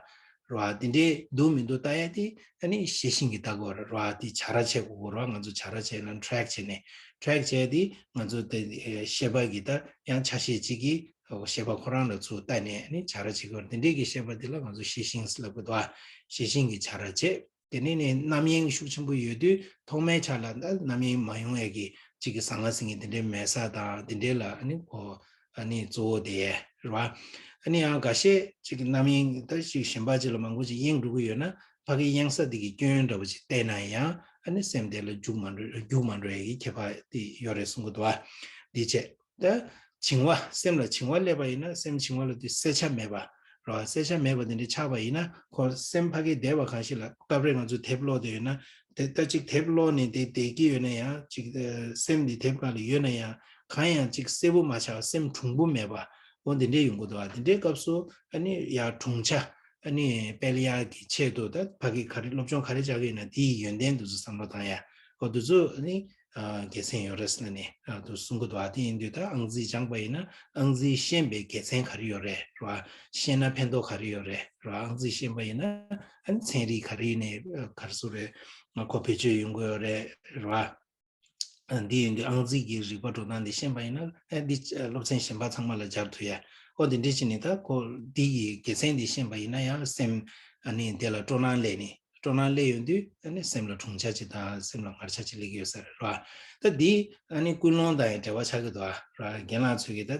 རེད་བ། འདི་འདྲའི་འདུག་མི་འདུག་ལྟ་ཡ་དེ་ཨ་ནི་ཤེས་བཞིན་གྱིས་ལྟ་དགོས་རེད་བ། དེ་བྱ་ར་བྱེད་དགོས་རེད་བ། ང་ཚོ་བྱ་ར་བྱེད་ན་ཊེག་བྱེད་ནས་ཊེག་བྱས་དེ་ང་ཚོ་དེ་ཤེས་པ་གི་ད་ཡང་ཆ་ཤས་ཅིག་གིས་ཤེས་པ་ཁོ་རང་ལ་ཚུར་ལྟ་ནས་ཨ་ནི་བྱ་ར་བྱེད་དགོས་རེད། འདི་འདྲའི་གི་ཤེས་པ་འདི་ལ་ང་ཚོ་ཤེས་བཞིན་ལབ་དགོས་འདུག་བ། ཤེས་བཞིན་གྱིས་བྱ་ར་བྱེད། དེ་ནས་ནི་རྣམ་གཡེང་ཤུགས་ཆེན་པོ་ཡོད་དུས་ཐོག་མའི་ཆ་ལ་ད་རྣམ་གཡེང་མ་ཡོང་ཡས་ཀྱི་གཅིག་གི་ཟང་ངེ་ཟིང་ངེ་དེ་འདྲའི་མེད་ས་དང་དེ་འདྲའི་ལ་ཨ་ནི་གོ་ཨ་ནི་གཙོ་བོ་དེ་རེད་བ། ཨ་ནི་ཡང་འགའ་ཤས་གཅིག་གི་རྣམ་གཡེང་ད་གཅིག་གཞན་པ་གཅིག་ལ་མང་པོ་ཅིག་གཡེང་འགྲོ་གི་ཡོད་ན་ཕ་གི་གཡེང་ས་དེ་གི་སྐྱོན་འདྲ་བོ་ཅིག་བལྟས་ན་ཡང་ཨ་ནི་སེམས་དེ་ལ་རྒྱུག་མ་འགྲོ་རྒྱུག་མ་འགྲོ་ཡས་ཀྱི་ཁྱད་པར་དེ་ཡོད་རེད་གསུང་གི་འདུག་བ། འདི་བྱས། ད་བྱིང་བ། སེམས་ལ་བྱིང་བ་སླེབས་པ་ཡིན་ན་སེམས་བྱིང་བ་ལ་དེ་གསལ་ཆ་མེད་པ་རེད་བ། གསལ་ཆ་མེད་པ་དེ་འདྲ་ཆགས་པ་ཡིན་ན་ཁོ་སེམས་ཕ་གི་བདེ་བ་གང་ཞིག་ལ་སྐབས་རེ་ང་ཚོས་དེབ་ཀློག་བསྡད་ཡོད་ན་དེ་ད་ཅིག་དེབ་ཀློག་ནས་དེ་བསྡད་ཀྱི་ཡོད་ན་ཡང་ཅིག་སེམས་དེ་དེབ་སྒང་ལ་ཡོད་ན་ཡང་གང་ཡང་ཅིག་གསལ་པོ་མ་ཆགས་པ་སེམས་གྲུང་པོ་མེད་པ་འོ་དེ་འདྲས་ཡོང་གི་འདུག་བ། དེ་འདྲའི་སྐབས་སུ་ཨ་ནི་ཡར་གྲུང་ཆ་ཨ་ནི་སྤེལ་ཡག་གི་ཆེད་དུ་ད་ཕ་གི་ག་རེ་སློབ་སྦྱོང་ག་རེ་བྱ་གི་ཡོད་ན་དེའི་ཡོན་ཏན་དེ་ཚོ་བསམ་བློ་བཏང་ཡ་འོ་དེ་ཚོ་ཨ་ནི། དགེ་མཚན་ཡོད་རེད་ཟེར་ནས་དུ་གསུང་གི་འདུག་ཨ་དེ་ཡིན་དུས་ད་ཨང་རྩིས་སྦྱངས་པ་ཡིན་ན་ཨང་རྩིས་ཤེས་པའི་དགེ་མཚན་ག་རེ་ཡོད་རེད་རེད་བ། ཤེས་ན་ཕན་ཐོགས་ག་རེ་ཡོད་རེད་རེད་བ། ཨང་རྩིས་ཤེས་པ་ཡིན་ན་ཨ་ནི་ཚན་རིག་ག་རེ་ནས་ག་རེ་ཟེར་རེད་ང་ཁོ་བེད་སྤྱོད་ཡོང་གི་ཡོད་རེད་རེད་བ། འདི་ཡིན་དུས་ཨང་རྩིས་ཀྱི་རིག་པ་འགྲོ་སྟངས་འདི་ཤེས་པ་ཡིན་ན་ཨ་འདི་སློབ་ཚན་གཞན་པ་ཚང་མ་ལ་སྦྱར་ཐུབ་ཡ། ཨོ་འདི་འདྲི་བྱས་ནས་ད་ཁོ་འདི་ཡི་དགེ་མཚན་འདི་ཤེས་པ་ཡིན་ན་ཡང་སེམས་ཨ་ནི་དེ་ལ་སྤྲོ་སྣང་སླེབས་ནས། སྤྲོ་སྣང་སླེབས་ཡོང་དུས་ཨ་ནི་སེམས་ལ་གྲུང་ཆ་ཅིག་དང་སེམས་ལ་ངར་ཆ་ཅིག་སླེབས་ཀྱི་ཡོད་ས་རེད་ར། ད་འདི་ཨ་ནི་ཀུན་སློང་དང་ཡང་འབྲེལ་བ་ཆགས་ཀྱི་འདུག་ཨ་ར། རྒན་ལགས་ཚོས་ཀྱི་ད་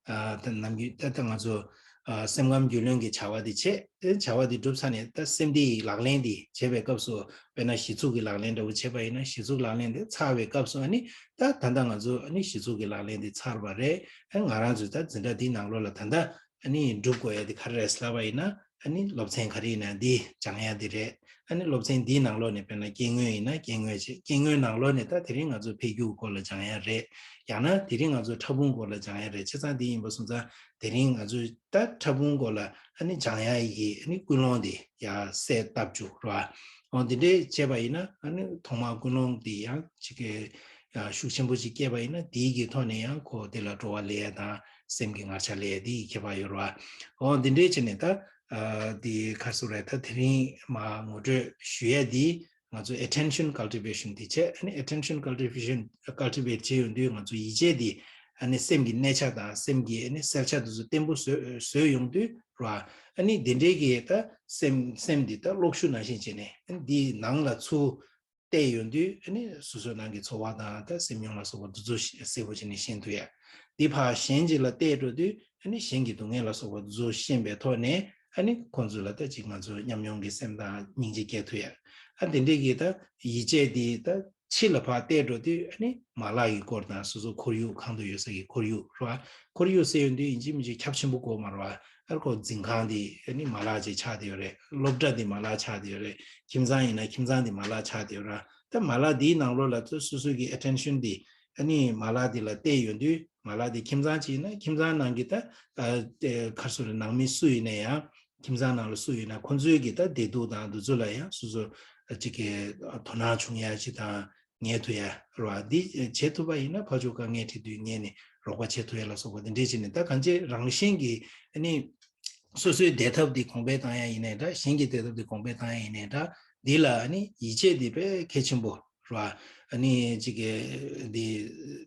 ཨ་ད་ནམ་རྒྱུན་ད་ད་ང་ཚོ་ཨ་སེམས་ཁམས་རྒྱུས་ལོན་གྱི་བྱ་བ་འདི་བྱེད། དེ་བྱ་བ་འདི་གྲུབ་ཚར་ནས་ད་སེམས་བདེ་ཡི་ལག་ལེན་འདི་བྱེད་པའི་སྐབས་སུ་དཔེར་ན་གཞི་ཚུགས་ཀྱི་ལག་ལེན་འདྲ་བོ་བྱེད་པ་ཡིན་ན་གཞི་ཚུགས་ལག་ལེན་འདི་ཚར་བའི་སྐབས་སུ་ཨ་ནི་ད་ད་ལྟ་ང་ཚོ་ཨ་ནི་གཞི་ཚུགས་ཀྱི་ལག་ལེན་འདི་ཚར་བ་རེད། ཨ་ང་རང་ཚོས་ད་འཛིན་གྲྭ་འདིའི་ནང་ལོགས་ལ་ད་ལྟ་ཨ་ནི་སྒྲུབ་དགོས་ཡ་དེ་ག་རེ་རེད་ལབ་པ་ཡིན་ན་ཨ་ནི་སློབ་ཚན་ག་རེ་ཡིན་ན་འདི་སྦྱང་ཡ་དེ་རེད། ཨ་ནི་སློབ་ཚན་འདིའི་ནང་ལོགས་ནས་དཔེར་ན་སྐྱེ་དངོས་ཡིན་ན་སྐྱེ་དངོས་བྱེད། སྐྱེ་དངོས་ནང་ལོགས་ནས་ད་དེ་རིང་ང་ཚོ་འཕེལ་འགྱུར་སྐོར་ལ་སྦྱང་ཡ་རེད། ཡང་ན་དེ་རིང་ང་ཚོ་ཕྲ་ཕུང་སྐོར་ལ་སྦྱང་ཡ་རེད། བྱས་ཙང་འདི་ཡིན་པ་སོང་ཙང་དེ་རིང་ང་ཚོས་ད་ཕྲ་ཕུང་སྐོར་ལ་ཨ་ནི་སྦྱང་ཡ་ཡི་ཨ་ནི་ཀུན་སློང་དེ་ཡར་གསལ་བཏབ་བཅུག་ར། འོ་འདི་འདྲས་བྱས་པ་ཡིན་ན་ཨ་ནི་ཐོག་མར་ཀུན་སློང་འདི་ཡང་ཅིག་གི་ཤུགས་ཆེན་པོ་ཅིག་སྐྱེས་པ་ཡིན་ན་དེའི་གི་ཐོག་ནས་ཡང་ཁོ་དེ་ལ་སྤྲོ་བ་སླེབས་ཡ་དང་། སེམས་ཀྱི་ངར་ཆ་ལས་དེ་ཡི་ཁྱད་པར་ཡོད་རེད་བ། འོ་འདི་འདྲའི་བྱས་ནས་ད་ཨ་དེ་ག་རེ་ཟེར་རེད། ད་དེ་རིང་མ་ངོ་སྤྲོད་ཞུ་ཡས་དེ་ང་ཚོ་attention cultivation དེ་བྱས། ཨ་ནི་attention cultivation cultivate བྱེད་ཡོང་དུས་ང་ཚོ་ཡིད་ཆེས་དེ་ཨ་ནི་སེམས་ཀྱི་གནས་ཆ་དང་སེམས་ཀྱི་ཨ་ནི་གསལ་ཆ་དེ་ཚོ་བརྟན་པོ་བཟོ་བཟོས་ཡོང་དུས་རེད་བ། ཨ་ནི་འདི་འདྲའི་གི་ད་སེམས་སེམས་འདི་ད་གློག་ཤུགས་ནང་བཞིན་བྱས་ནས་ཨ་ནི་འདིའི་ནང་ལ་ཚུར་བལྟས་ཡོང་དུས་ཨ་ནི་སོ་སོའི་ནང་གི་ཚོར་བ་དང་ད་སེམས་མྱོང་ལ་སོགས་པ་འདི་ཚོ་གསལ་པོ་བྱས་ནས་ཤེས་ཐུབ་ཡ། འདི་ཕར་གཞན་གཅིག་ལ་བལྟས་འགྲོ་དུས་ཨ་ནི་གཞན་གྱི་སྡུག་བསྔལ་ལ་སོགས་པ་འདི་ཚོ་ཤེས་པའི་ཐོག་ནས་ཨ་ནི་ཁོང་ཚོ་ལ་ད་ཅིག་ང་ཚོ་ཉམས་མྱོང་གི་སེམས་དང་སྙིང་རྗེ་སྐྱེ་ཐུབ་ཡ། ཨ་དེ་འདྲས་ཀྱི་ད་ཡིད་ཆེས་འདི་ད་ཕྱི་ལ་ཕར་བལྟས་འགྲོ་དུས་ཨ་ནི་མ་ལག་གི་སྐོར་དང་སོ་སོ་ཁོར་ཡུག་གང་དུ་ཡོད་ས་གི་ཁོར་ཡུག་ར། ཁོར་ཡུག་ཟེར་ཡོང་དུས་ཡིན་གཅིག་མིན་གཅིག་ཁྱབ་ཆེན་པོ་དགོས་མ་རེད་བ། ཨ་ཁོ་འཛིན་ཁང་འདི་ཨ་ནི་མ་ལག་ཅིག་ཆགས་བསྡད་ཡོད་རེད། སློབ་གྲྭ་འདི་མ་ལག་ཆགས་བསྡད་ཡོད་རེད། ཁྱིམ་ཚང་ཡིན་ན་ཁྱིམ་ཚང་འདི་མ་ལག་ཆགས་བསྡད་ཡོད་ར། ད་མ་ལག་འདིའི་ནང་ལོགས་ལ་ཚོ་སོ་སོ་གི་attention འདི་ཨ་ནི་མ་ལག་འདི་ལ་གཏད་ཡོང་དུས་མ་ལག་འདི་ཁྱིམ་ཚང་ཅིག་ཡིན་ན་ཁྱིམ་ཚང་ནང་གི་ད་ཨ་དེ་ག་རེ་ཟེར་རེད། ནང་མི་སུ་ཡིན་ན་ཡང་ཁྱིམ་ཚང་ནང་ལ་སུ་ཡིན་ན་ཁོ་ཚོའི་གི་ད་བདེ་སྡུག་དང་འདི་ཚོ་ལ་ཡང་སོ་སོ་ཅིག་གི་དོ་སྣང་བྱུང་ཡ་ཅིག་དང་ངེས་ཐུབ་ཡ་རེད་བ། འདི་བྱེད་ཐུབ་པ་ཡིན་ན་ཕར་ཕྱོགས་དཀའ་ངལ་འཕྲད་དུས་ངེས་ནས་རོགས་པ་བྱེད་ཐུབ་ཡ་ལ་སོགས་པ་འདི་འདྲས་བྱས་ནས་ད་གང་ཅི་རང་བཞིན་གྱིས་ཨ་ནི་སོ་སོའི་བདེ་ཐབས་འདི་གོང་འཕེལ་བཏང་ཡ་ཡིན་ནའི་འདྲ། གཞན་གྱི་བདེ་ཐབས་འདི་གོང་འཕེལ་བཏང་ཡ་ཡིན་ནའི་འདྲ། འདི་ལ་ཨ་ནི་ཡིད་ཆེས་འདི་དཔེ་གལ་ཆེན་པོ་རེད་བ། ཨ་ནི་ཅིག་གི་འདི་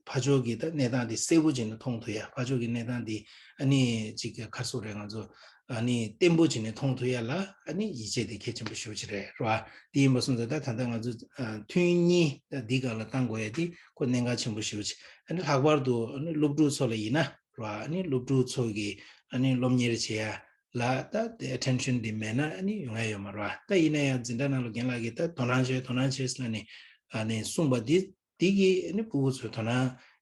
ཕར་ཕྱོགས་ཀྱི་ད་གནས་སྟངས་འདི་གསལ་པོ་བྱས་ནས་མཐོང་ཐུབ་ཡ། ཕར་ཕྱོགས་ཀྱི་གནས་སྟངས་འདི་ཨ་ནི་ཅིག་གི་ག་རེ་ཟེར་རེད། ང་ཚོ་ཨ་ནི་བརྟན་པོ་བྱས་ནས་མཐོང་ཐུབ་ཡ་ལ་ཨ་ནི་ཡིད་ཆེས་དེ་གལ་ཆེན་པོ་ཞེ་པོ་ཅིག་རེད་རེད་བ། དེ་ཡིན་པ་སོང་ཙང་ད་ད་ལྟ་ང་ཚོ་ཨ་མཐུན་གཉིས་ད་འདི་སྒང་ལ་བཏང་དགོས་ཡ་དེ་ཁོ་གནད་འགག་ཆེན་པོ་ཞེ་པོ་ཅིག་ཨ་ནི་ལྷག་པར་དུ་ཨ་ནི་སློབ་ཕྲུག་ཚོ་ལ་ཡིན་ན་ རེད་བ། ཨ་ནི་སློབ་ཕྲུག་ཚོ་གི་ཨ་ནི་སློབ་གཉེར་བྱེད་ཡ་ལ་ད་དེ་ཨེ་ཊེན་ཤན་འདི་མེད་ན་ཨ་ནི་ཡོང་ཡ་ཡོད་མ་རེད་བ། ད་ཡིན་ན་ཡང་འཛིན་གྲྭ་ནང་ལ་རྒན་ལགས་ཀྱིས་ད་དོ་སྣང་བྱེད་དོ་སྣང་བྱེད་ཟེར་ནས་ཨ་ནི་གསུངས་པ་འདི་འདི་གིས་ཨ་ནི་ཕྲུ་གུ་ཚོས་དོ་སྣང་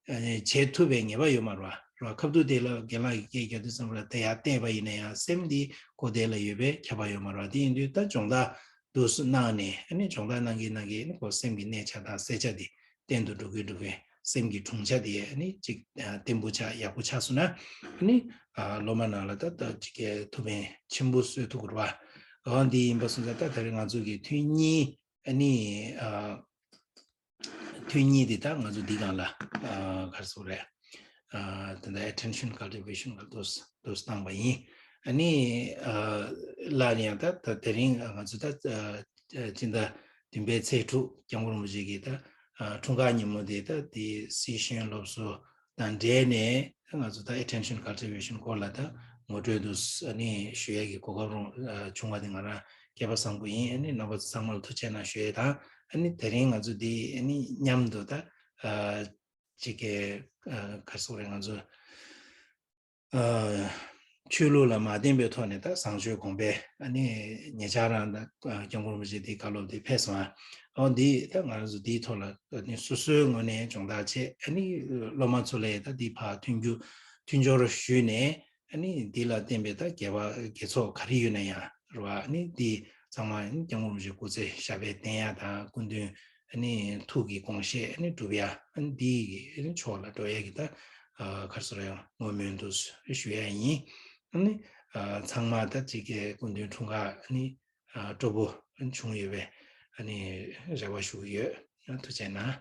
ཨ་ནི་བྱེད་ཐུབ་པའི་ངེས་པ་ཡོད་མ་རེད་བ། རེད་བ། ཁ་ཐུག་དེ་ལ་རྒན་ལགས་ཀྱིས་སྐད་རྒྱག་དུས་ཙམ་པ་ལ་དེ་ཡར་བལྟས་པ་ཡིན་ན་ཡང་སེམས་འདི་གོ་བདེ་ལ་ཡོད་པའི་ཁྱབ་པ་ཡོད་མ་རེད་བ། དེ་ཡིན་དུས་ད་སྦྱོང་བརྡར་དུ་གནང་ནས་ཨ་ནི་སྦྱོང་བརྡར་གནང་གིན་གནང་གིན་ཨ་ནི་ཁོ་སེམས་ཀྱི་གནས་ཆ་དང་གསལ་ཆ་དེ་བརྟན་དུ་འགྲོ་གིན་འགྲོ་གིན་སེམས་ཀྱི་གྲུང་ཆ་དེ་ཨ་ནི་ཅིག་ཨ་བརྟན་པོ་ཆགས་ཡག་པོ་ཆགས་སོང་ན་ཨ་ནི་ཨ་སློབ་མ་ནང་ལ་ད་ད་ཅིག་གི་ཐུགས་ཕན་ཆེན་པོ་གསོས་ཐུབ་ཀྱི་རེད་བ། འོ་འདི་ཡིན་པ་སོང་ཙང་ད་ད་རེས་ང་ཚོ་གི་ཐུན་གཉིས་ཨ་ནི་ཨ་ཐུན་གཉིས་འདི་ད་ང་ཚོ་འདི་སྒང་ལ་ཨ་ག་རེ་ཟེར་དགོས་རེད། ཨ་ད་ལྟ་attention cultivation ལ་འདུག་འདུག་བཏང་བ་ཡིན། ཨ་ནི་ཨ་སླར་ཡང་ད་ད་དེ་རིང་ང་ཚོ་ད་ཨ་སྤྱི་ཟླ་བདུན་པའི་ཚེས་དྲུག་སྐྱབས་མགོན་རིན་པོ་ཆེ་གི་ད་ཨ་འཁྲུངས་སྐར་ཉིན་མོ་དེ་ད་དེ་སི་ཤེས་ཡོན་སློབ་གསོ་དང་འབྲེལ་ནས་ད་ང་ཚོ་ད་attention cultivation སྐོར་ལ་ད་ངོ་སྤྲོད་དུ་ཨ་ནི་ཞུ་ཡས་ཀྱི་གོ་སྐབས་རང་ཨ་བྱུང་བ་དེ་ང་རང་སྐལ་པ་བཟང་པོ་ཡིན། ཨ་ནི་རྣམ་པ་ཚོ་ཚང་མ་ལ་ཐུགས་རྗེ་གནང་ཞུ་ཡས་དང་། ཨ་ནི་དེ་རིང་ང་ཚོ་འདི་ཨ་ནི་མཉམ་དུ་ད་ཨ་ཅིག་གི་ཨ་ག་རེ་ཟེར་དགོས་རེད། ང་ཚོ་ཨ་ཆོས་ལུགས་ལ་མ་བརྟེན་པའི་ཐོག་ནས་ད་བཟང་སྤྱོད་གོང་འཕེལ་ཨ་ནི་ཉེ་ཆར་རང་ད་སྐྱབས་མགོན་རིན་པོ་ཆེ་འདི་བཀའ་སློབ་འདི་ཕེབས་སོང་། ཨ་འོ་འདི་ད་ང་རང་ཚོ་འདིའི་ཐོག་ལ་ཨ་ནི་སོ་སོའི་ངོས་ནས་སྦྱོང་བརྡར་བྱས། ཨ་ནི་སློབ་མ་ཚོ་ལ་ད་འདི་ཕར་མཐུན་འགྱུར་མཐུན་སྦྱོར་ཞུས་ནས་ཨ་ནི་འདི་ལ་བརྟེན་པའི་ད་དགེ་བ་དགེ་ཚོགས་ག་རེ་ཡོད་ན་ཡང་རེད་བ། ཨ་ནི་འདི་ཚང་མ་ཨ་ནི་སྐྱབས་མགོན་རིན་པོ་ཆེ་སྐུ་ཚེ་ཞབས་པད་བརྟན་ཡ་དང་སྐུ་མདུན་ཨ་ནི་ཐུགས་ཀྱི་དགོངས་བཞེད་ཨ་ནི་སྒྲུབ་ཡ་ཨ་ནི་འདི་ཡི་ཨ་ནི་ཕྱོགས་ལ་འགྲོ་ཡ་གི་ད་ཨ་ག་རེ་ཟེར་ཡང་བསྔོ་སྨོན་དུ་ཞུ་ཡ་ཡིན། ཨ་ནི་ཨ་ཚང་མ་ད་ཅིག་གི་སྐུ་མདུན་འཁྲུངས་སྐར་ཨ་ནི་ཨ་སྤྲོ་པོ་བྱུང་ཡོད་པའི་ཨ་ནི་རེ་བ་ཞུ་གི་ཡོད། ཐུགས་རྗེ་གནང་།